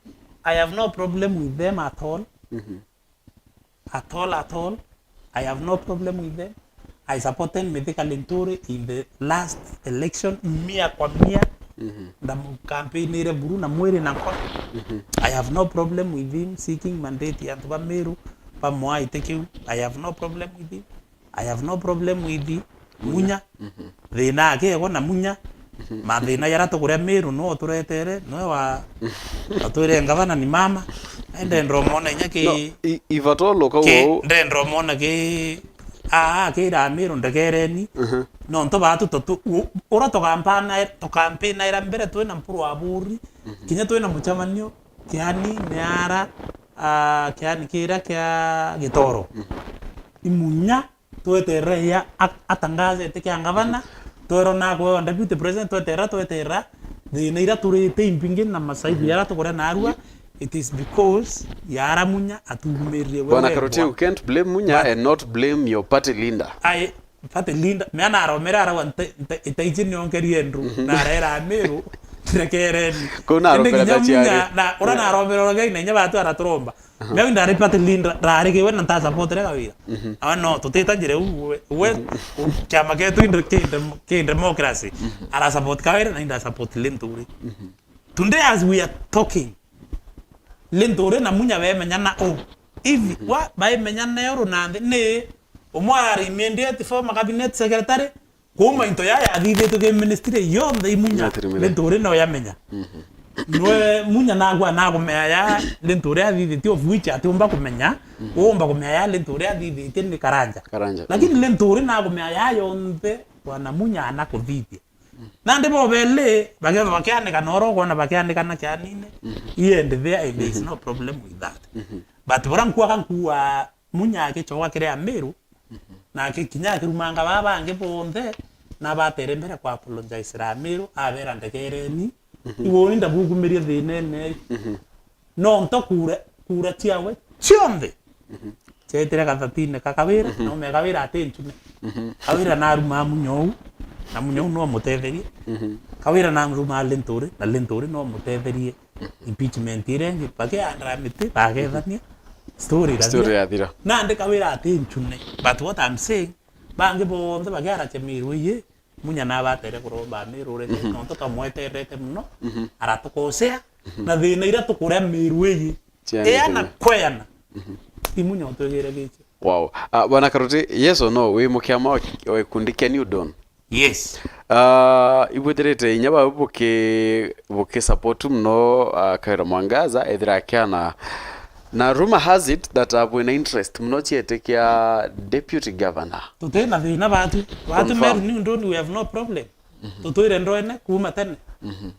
I have no problem with them at all. Mhm. At all, at all. I have no problem with them. I supported Mithika Linturi in the last election, mia kwa mia. Mhm. Ndamukampeinire buru na mwiri na nkoro. Mhm. I have no problem with him seeking mandate ya antu ba Meru, ba Mwai, thank you. I have no problem with him. I have no problem with Munya. Munya. Mhm. Thina akegwa na Munya. Mhm. Mathina jaria tukuria Meru no turetere, no wa, atwire ngavana ni mama. Ndenda umwona inya ki, no, i-, ivatolo kau ki, au. Ndenda umwona ki, aa, kira Meru ndegereni. Mhm. No ntu batu tutu, u-, ura tukampana, tukampinaira mbere twina Mpuru wa Buri. Mhm. Kinya twina mucemanio, Kiani, Miara, aa, Kiani kira kia Gitoro. Mhm. Imunya, tweterera ya a-, atangaze iti kia ngavana, twerwa nakwe deputy president, tweterera, tweterera, Thina iria turite impingi na masaibu yaria tukuria narua, it is because ya ara Munya atugumirire we. Bwana Karoti, you can't blame Munya and not blame your party leader. Ai, party leader, mea naromere arauga nte-, nte-, itaiji nionkerie ndu, na arera Amiru, rekereni. Kuu naromere Indi kinya Munya, na ura naromere orogai na inya batu araturomba. Aha. Meu ndari party leader, ndarigiwe na nta support re Kawira. Mhm. Awa no, tutita njira u, we, we, u, kiama ketu inde, ki inde, ki democracy. Mhm. Ara support Kawira na inda support Linturi. Mhm. Today as we are talking, Linturi na Munya bemenyana u. Ivi, mhm, wa, baimenyana uru na nthi, ni umwe ari immediate former cabinet secretary, Kuuma into ya yathithitue ki ministry yonthe i Munya, Ministry, Linturi no yamenya. Mhm. Nwe Munya nagwa nagumea ya Linturi athithitie, of which atiumba kumenya, mhm, uumba kumea ya Linturi athithitie ni Karanja. Karanja. Lakini, mhm, Linturi nagumea ya yonthe bwana Munya anakuthithia. Mhm. Nandi bo beli, bakethwa bakianikana oro ukwona bakianikana kianine, mhm, iende there and there is, mhm, no problem with that. Mhm. But bora nkwaga nkua Munya agicoka kiri Amiru, mhm, na aki-, kinya akirumanga baa bangi bonthe, na batere mbere kwa apologize ra Amiru, abera, "Ndegereni, mhm, iwoni ndabugumirie thinene." Mhm. Nonto kura, kura ciawe cionthe, mhm, cietire gathatine ka Kawira, mhm, na ume Kawira ati ncune. Mhm. Kawira narumaa Munya uu, na Munya uu no mutetherie. Mhm. Kawira narumaa Linturi, na Linturi no mutetherie. Impeachment iria ingi, bakiandara miti, bagethania, story irathira. Story yathira. Nandi Kawira ati ncune. But what I'm saying, bangi bonthe bakiaracia Miru iji, Munya nabatere kuromba Miru reke, mhm, nontu twamweterete muno, mhm, aratukosea, mhm, na thina iria tukuria Miru iji, ciana eana Kenya, kweana, mhm, i Munya utwigire gicio. Wow. Ah, Bwana Karoti, yes or no, wi mukiama wa, wa gikundi kia New Dawn? Yes. Ah, ibwithirite inya bau buki-, buki support muno, ah, Kawira Mwangaza, ethira akiana. Na rumor has it that abwina interest muno ciete kia deputy governor. Tutina thina batu. Batu Confirm. Meru New Dawn, we have no problem. Mhm. Tutwire ndwene kuuma tene. Mhm.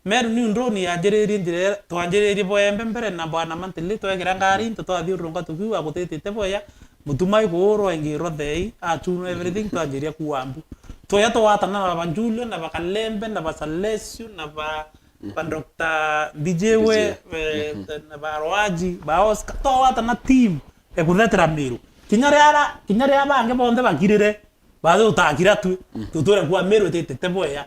Meru New Dawn yanjiririe njira iria twanjiririe bwembe mbere na bwana Mantili, twekira ngari into twathiururunka tukiuga gutitite bweya, mutuma ikuurwa ingirwa thei, achunwa everything, twanjiria kuua mbu. Tweya twatana na baba Julio, na bakalembe, na basalesio, na ba, ba Doctor Mbijiwe, Mbijiwe. Eh, mhm, na ba Roaji, ba Oscar, twatana team ekuthetera Miru. Kinya riara, kinya ria bangi bonthe bakirire, bathi utakira twi, mhm, tutwire kuua Miru ititite bweya.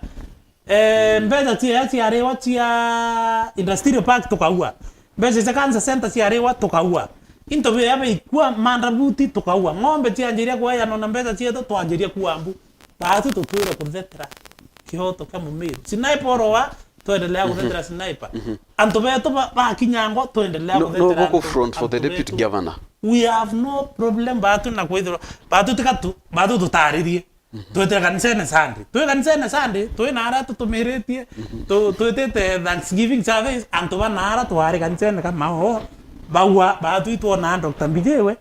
Eh, mbeca ciea ciariwa cia Industrial Park tukaua. Mbeca cia Cancer Center ciariwa tukaua. Into bia baikua mandabuti tukaua. Ng'ombe cianjiria kueanwa na mbeca cietu twanjiria kuua mbu. Baatu tutwire kuthetera kioto kia Mumiru. Sniper oroa, twendelea kuthetera sniper. Mhm. Antu betu ba, bakinya ngo, twendelea kuthetera antu betu. No, no guku front for the deputy governor. We have no problem baatu na kwithirwa. Baatu tika tu, baatu tutaririe. Mhm. Twitire kanisene Sunday. Twi kanisene Sunday, twi na aria tutumiritie, mhm, tu-, twitite Thanksgiving service, antu ba na aria twari kanisene kama oo, baua, baatwi twonaa Doctor Mbijiwe,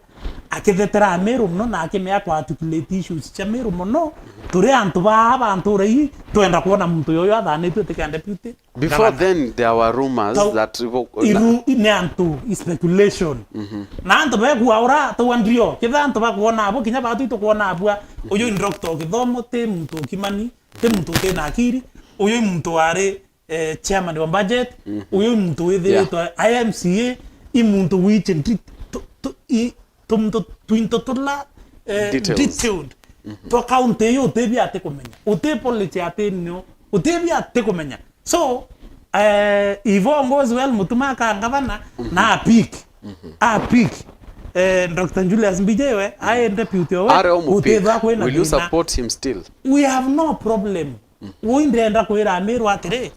akithetera Amiru mono na akimea ku articulate issues cia Miru mono, turi antu baa ba ntura ii, twenda kwona muntu yoyo athanitue tike deputy. Before then, there were rumors that iru-, ni antu, i speculation. Mhm. Na antu bekua ura tugwa ndio, kitha antu bakwona abo, kinya batu itukwona abua, uyu ni doctor o kithomo, ti muntu ukimani, ti muntu uti na akiri, uyu ni muntu wari, eh, chairman wa budget, mhm, uyu ni muntu withiritwe, yeah, I M C A, i muntu wiche ndi-, tu-, tu-, i, tumuntu twinto tula, eh, detailed. Detailed. Mhm. Twa county iyo utibia ati kumenya. Uti policy ati nio, utibia ati kumenya. So, eh, if all goes well, Mutuma aka ngavana, mhm, na a pick. Mhm. A pick. Eh, Doctor Julius Mbijiwe, ae deputy owe, are o mu pick. Gutithwa kwina thina. Will you support him still? We have no problem. Mhm. Ui ndenda kwira Amiru atiri,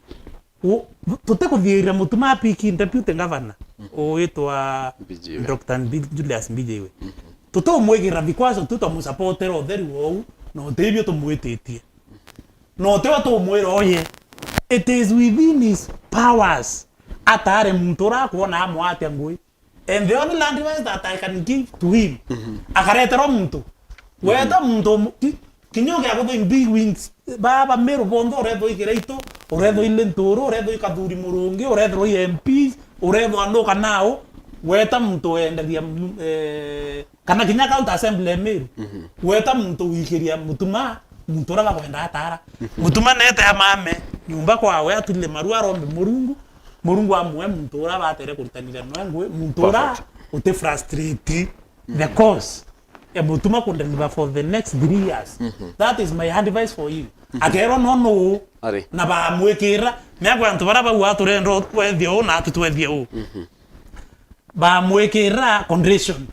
u-, tutikuthiirira Mutuma a pick deputy governor. Mhm. Ugwitwa Mbijiwe. Doctor Mbi-, Julius Mbijiwe. Mhm. Tutumwikira vikwazo, tu twamusupportera utheri wou, na utibio tumwititie. No tiwe tumwira oye. It is within his powers. Atare muntu urakwona amwatia ngui. And the only land rights that I can give to him, mhm, akareterwa muntu. Mhm. Weta muntu mu-, ki-, kinya ugiaguthwa in big wings, baba Miru bonthe urethwa i Kiraitu, urethwa i Linturu, urethwa i Kathuri Murungi, urethwa i M Ps, urethwa andu kanao, weta muntu wenderia mu-, eh, Kana kinya county assembly ya Meru, mhm, gweta muntu wikiria Mutuma, muntu uria bakwenda atara. Mutuma nete amame nyumba kwawe, atulile maru arombe Murungu, Murungu amwe muntu uria batere kuritanira noe ngui, muntu uria Perfect. uti frustrate the cause ya Mutuma ku deliver for the next three years. That is my advice for him. Akerwa no no Ari. na bamwikira, miago antu bara bau aturenda twethie uu na atu twethie uu. Bamwikira condition.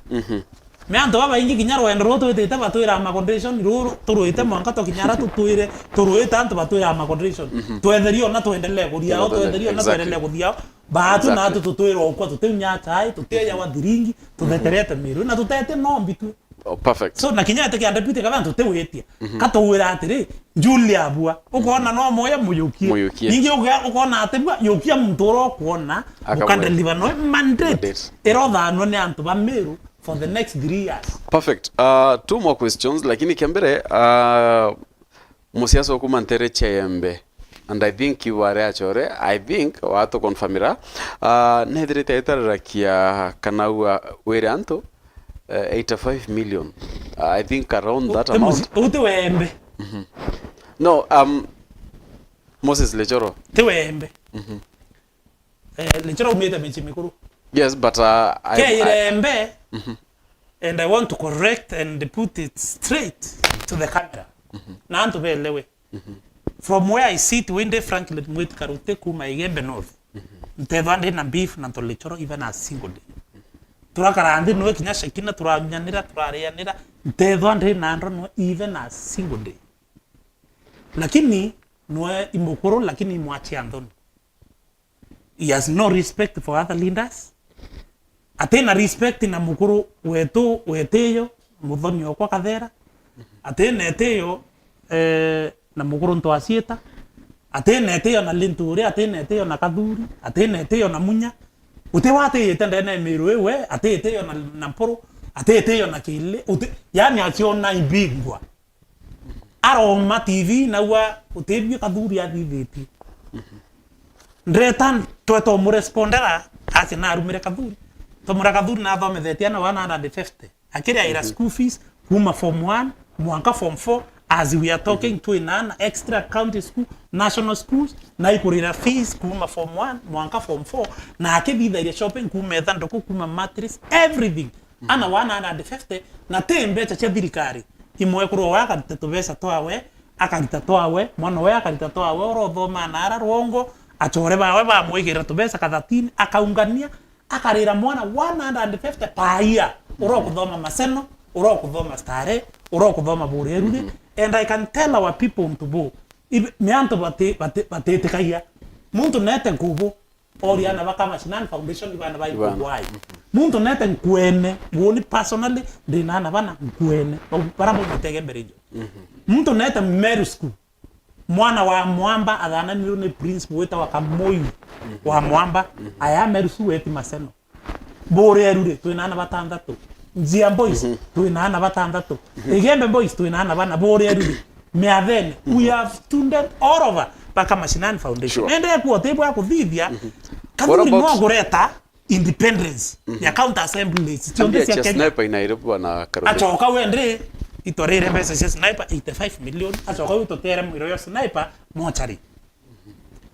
Me antu babaingi kinya rwendo ruu twitite batwira ma condition ruru turwite mwanka tukinya ara tutwire turwite antu batwira ma condition. Twetherie ona twendelee kuthia ao, Exactly. twetherie ona Exactly. twendelee kuthia ao. Baatu Exactly. naatu tutwira ukwa tutiunya chai, tutiayawa thiringi, tutheterete miru na tutete no mbitu. Oh, perfect. So na kinya ete kia deputy gavana tutiwitia. Katugwira atiri, Julia abua, ukona no moya muyukie. Muyukie. Ningi uga- ukona ati bua yukia muntu uria ukuona Akamwe- ukandeliver no mandate Mandate. Irothanwa ni antu ba Meru for the next three years. Perfect. Uh, two more questions, lakini kia mbere, uh, musiasa ukuma ntere Chembe, and I think you are achore, I think watu confirmira, uh, nethirite itararakia kana ua wire antu, uh, eighty-five million. Uh, I think around that amount. Uti wembe. No, um, Moses Lechoro. Ti wembe. Eh, Lechoro umite miji mikuru. Yes, but, uh, I, Ke I irembe, and I want to correct and put it straight to the camera. Na antu belewe. From where I sit, winde Franklin Mwiti Karute kuma Igembe North. Ntethwa ndi na beef na Ntolechoro even a single day. Turakara nthi nwe kinya Shekina, turamenyanira, turarianira. Ntethwa ndi na ndro nwe even a single day. Lakini nwe imukuru, lakini imwachia nthoni. He has no respect for other leaders. Atina respect na mukuru wetu wetiyo, muthoni okwa Kathera. Atina etiyo, eh, na mukuru Ntwasiita. Atina etiyo na Linturi, atina etiyo na Kathuri, atina etiyo na Munya. Uti watiyite ndene ya Miru iwe, atitiyo na, na Mpuru, atitiyo na Kili. Uti, yani aciona ibingwa. Aroma T V naua utibio Kathuri athithitie. Ndeta tweta umurespondera, aci narumire Kathuri. Twamura Kathuri nathomethetie ana one hundred fifty. Akiriaira school fees kuma form one mwanka form four, as we are talking, twina ana extra county school, national schools, na ikurira fees kuma form one mwanka form four, na akithithagia shopping kuma ithanduku, kuma mattress, everything. Ana one hundred fifty, na ti mbeca cia thirikari. Imwekuru owe akarita tubeca twawe, akarita twawe, mwana owe akarita twawe, urothoma naara rwongo, achore bawe bamwikirira tubeca ka thirteen, akaungania, akarira mwana one hundred fifty per year. Urokuthoma Maseno, urokuthoma Starehe, urokuthoma Burerure. And I can tell our people ntubu, ibi- ni antu bati- bati- batitikagia. Muntu nete nkubu, Ori ana ba Kamashinani Foundation, ibana ba Ibana. Ikubu ai. Muntu nete nkwene, nguni personally, ndina ana bana nkwene. Bau- bara bau mutege mbere ijo. Muntu nete Meru School. Mwana wa Mwamba athananirwe ni principal witawa Kamoi wa Mwamba. Aya Meru School weti Maseno. Burerure, twina ana batandatu. Njia Boys, twina ana batandatu. Igembe Boys, twina ana bana. Burerure, Miathene. We have student all over. Baka Mashinani Foundation. Sure. Nende kuo tibwa kuthithia. Kathuri What about no kureta independence ya county assemblies. Cionthe Ambia cia cia Kenya. Sniper inaire bwana Karudi. Acoka wende, itwarire mbeca cia Sniper eighty-five million. Acoka witutere mwiro ya Sniper mochari.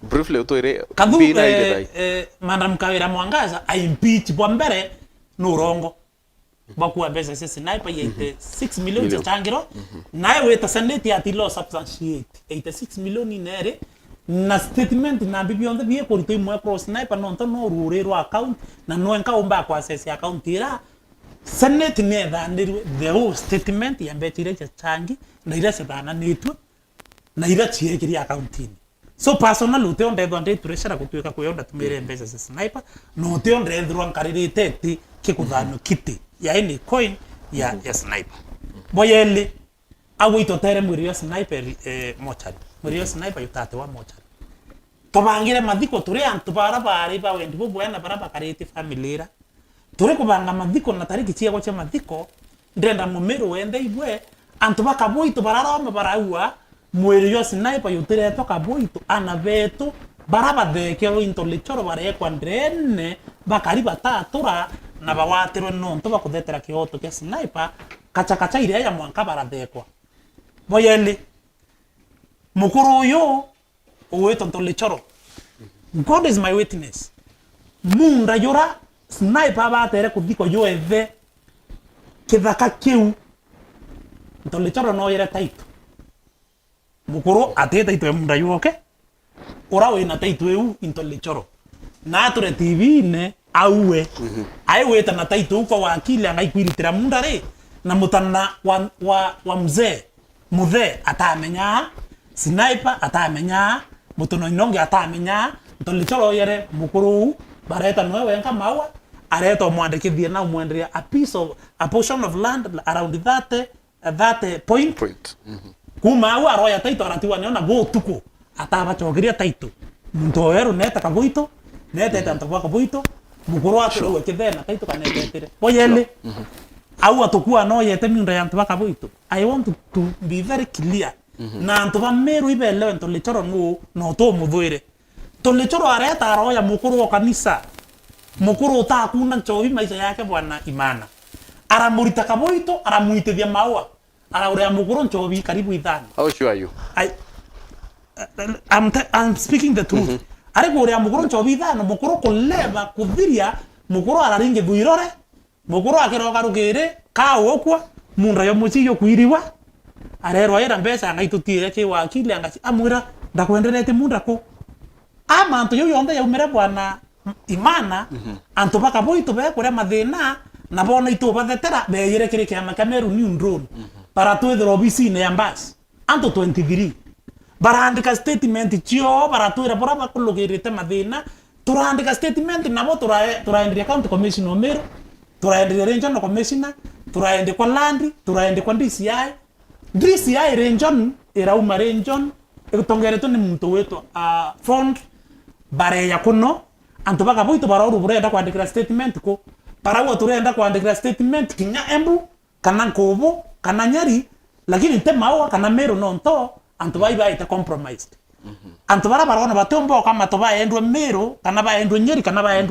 Briefly, utwire Kathu, mbina eh, igethai. Eh, Madam Kawira Mwangaza, a impeach bwa mbere ni urongo. Bakua mbeca cia Sniper ya eighty-six million cia Million. Changiro. Nae wita Senate ati lo substantiate eighty-six million ineri, na statement na mbi bionthe bie kurito imwe cross Sniper, nontu no ruri rwa account, na nwenka umba ku access account ira. Senate ni ethanirwe the whole statement ya mbeca iria cia changi, na iria ciathananitwe, na iria ciekiri account-ini. So personally, utio ndethwa ndi treasurer gutuika kwio ndatumire mbeca cia Sniper, na utio ndethirwa nkaririte iti kikuthanio kiti ya any coin ya, ya Sniper. Bwa yeli, agwe itwatere mwiri ya Sniper, eh, mochari. Mwiri ya Sniper yutate wa mochari. Tubangire mathiko turi antu bara bari ba wendi bubwena bara bakarite family ira. Turi kubanga mathiko na tariki ciegwa cia mathiko, ndenda Mumiru wenthe igwe, antu ba Kabwitu bararoma baraua, mwiri jwa Sniper jutiretwa Kabwitu, ana betu bara bathekerwe into lichoro barekwa ndene, bakari batatura na bawatirwe nontu bakuthetera kioto kia Sniper, kacha kacha iria ya mwanka barathekwa. Boyeli, Mukuru uyu ugwitwa Ntolichoro. God is my witness. Munda jura sniper abatere kuthikwa jwethe kithaka kiu, Ntolichoro noyere title. Mukuru ati title ya munda jwoke. Ura wina title iu into Ntolichoro. Na ature T V-ine auwe. Mhm. Ai wita na title iu kwa wakili, anga ikwiritira munda ri, na mutana wa, wa, wa mzee. Muthe atamenya, sniper atamenya, mutono inonge atamenya, Ntolichoro yere mukuru uu, bareta noe wenka maua, areta umwandikithie na umwenderia a piece of, a portion of land around thirty, thirty point. Point. Mhm. Kuma au aroya title aratiwa nio na gutuku atabacokeria title. Muntu oeru neta Kabuito, netete antu ba Kabuito, mukuru watu. Sure. Rau ekithena title kana etetire. Boyele. Sure. Mhm. Au atukua no yete miunda ya antu ba Kabuito. I want to, to be very clear. Mhm. Na antu ba Meru ibelewe Ntolichoro nu no tumuthuire. Ntolichoro areta aroya mukuru wa kanisa. Mukuru utakunda nchobi maisha yake bwana Imana. Aramurita Kabuito, aramuitithia maua. Araguria mukuru nchobi karibu ithano. How sure are you? I, I'm, t- I'm speaking the truth. Mhm. Ari kuria mukuru nchobi ithano, mukuru kuleva kuthiria, mukuru araringi thuirore, mukuru akiroga rugiri, kaukwa, munda yo mucii yukwiriwa, arerwa ira mbeca, angaitutire ki wakili, angaci-, amwira, "Ndakwenderete munda ku." A mantu jau yonthe yaumire bwana Imana, mhm, antu ba Kabuito bekuria mathina, na bona itubathetera, beyire kiri kiama kia Meru New Dawn. Mhm. Baratwithira obisine ya Mbasi. Antu twenty-three. Baraandika statement cio, baratwira bura bakulugirite mathina. Turaandika statement nabo turae-, turaenderia County Commissioner o Meru, turaenderia Regional Commissioner, turaendia kwa Land, turaendia kwa D C I. D C I Region irauma Region, itongeretwe ni muntu witwa, ah, Fond, bareya kuno, antu ba Kabuito barauru burenda kwandikira statement ku. Barauga turenda kwandikira statement kinya Embu, kana Nkubu, kana Nyeri, lakini nti Maua kana Meru nonto antu bai baite compromised. Mhm. Antu bara barona batiumba ukama tubaendwe Meru, kana baendwe Nyeri, kana baendwe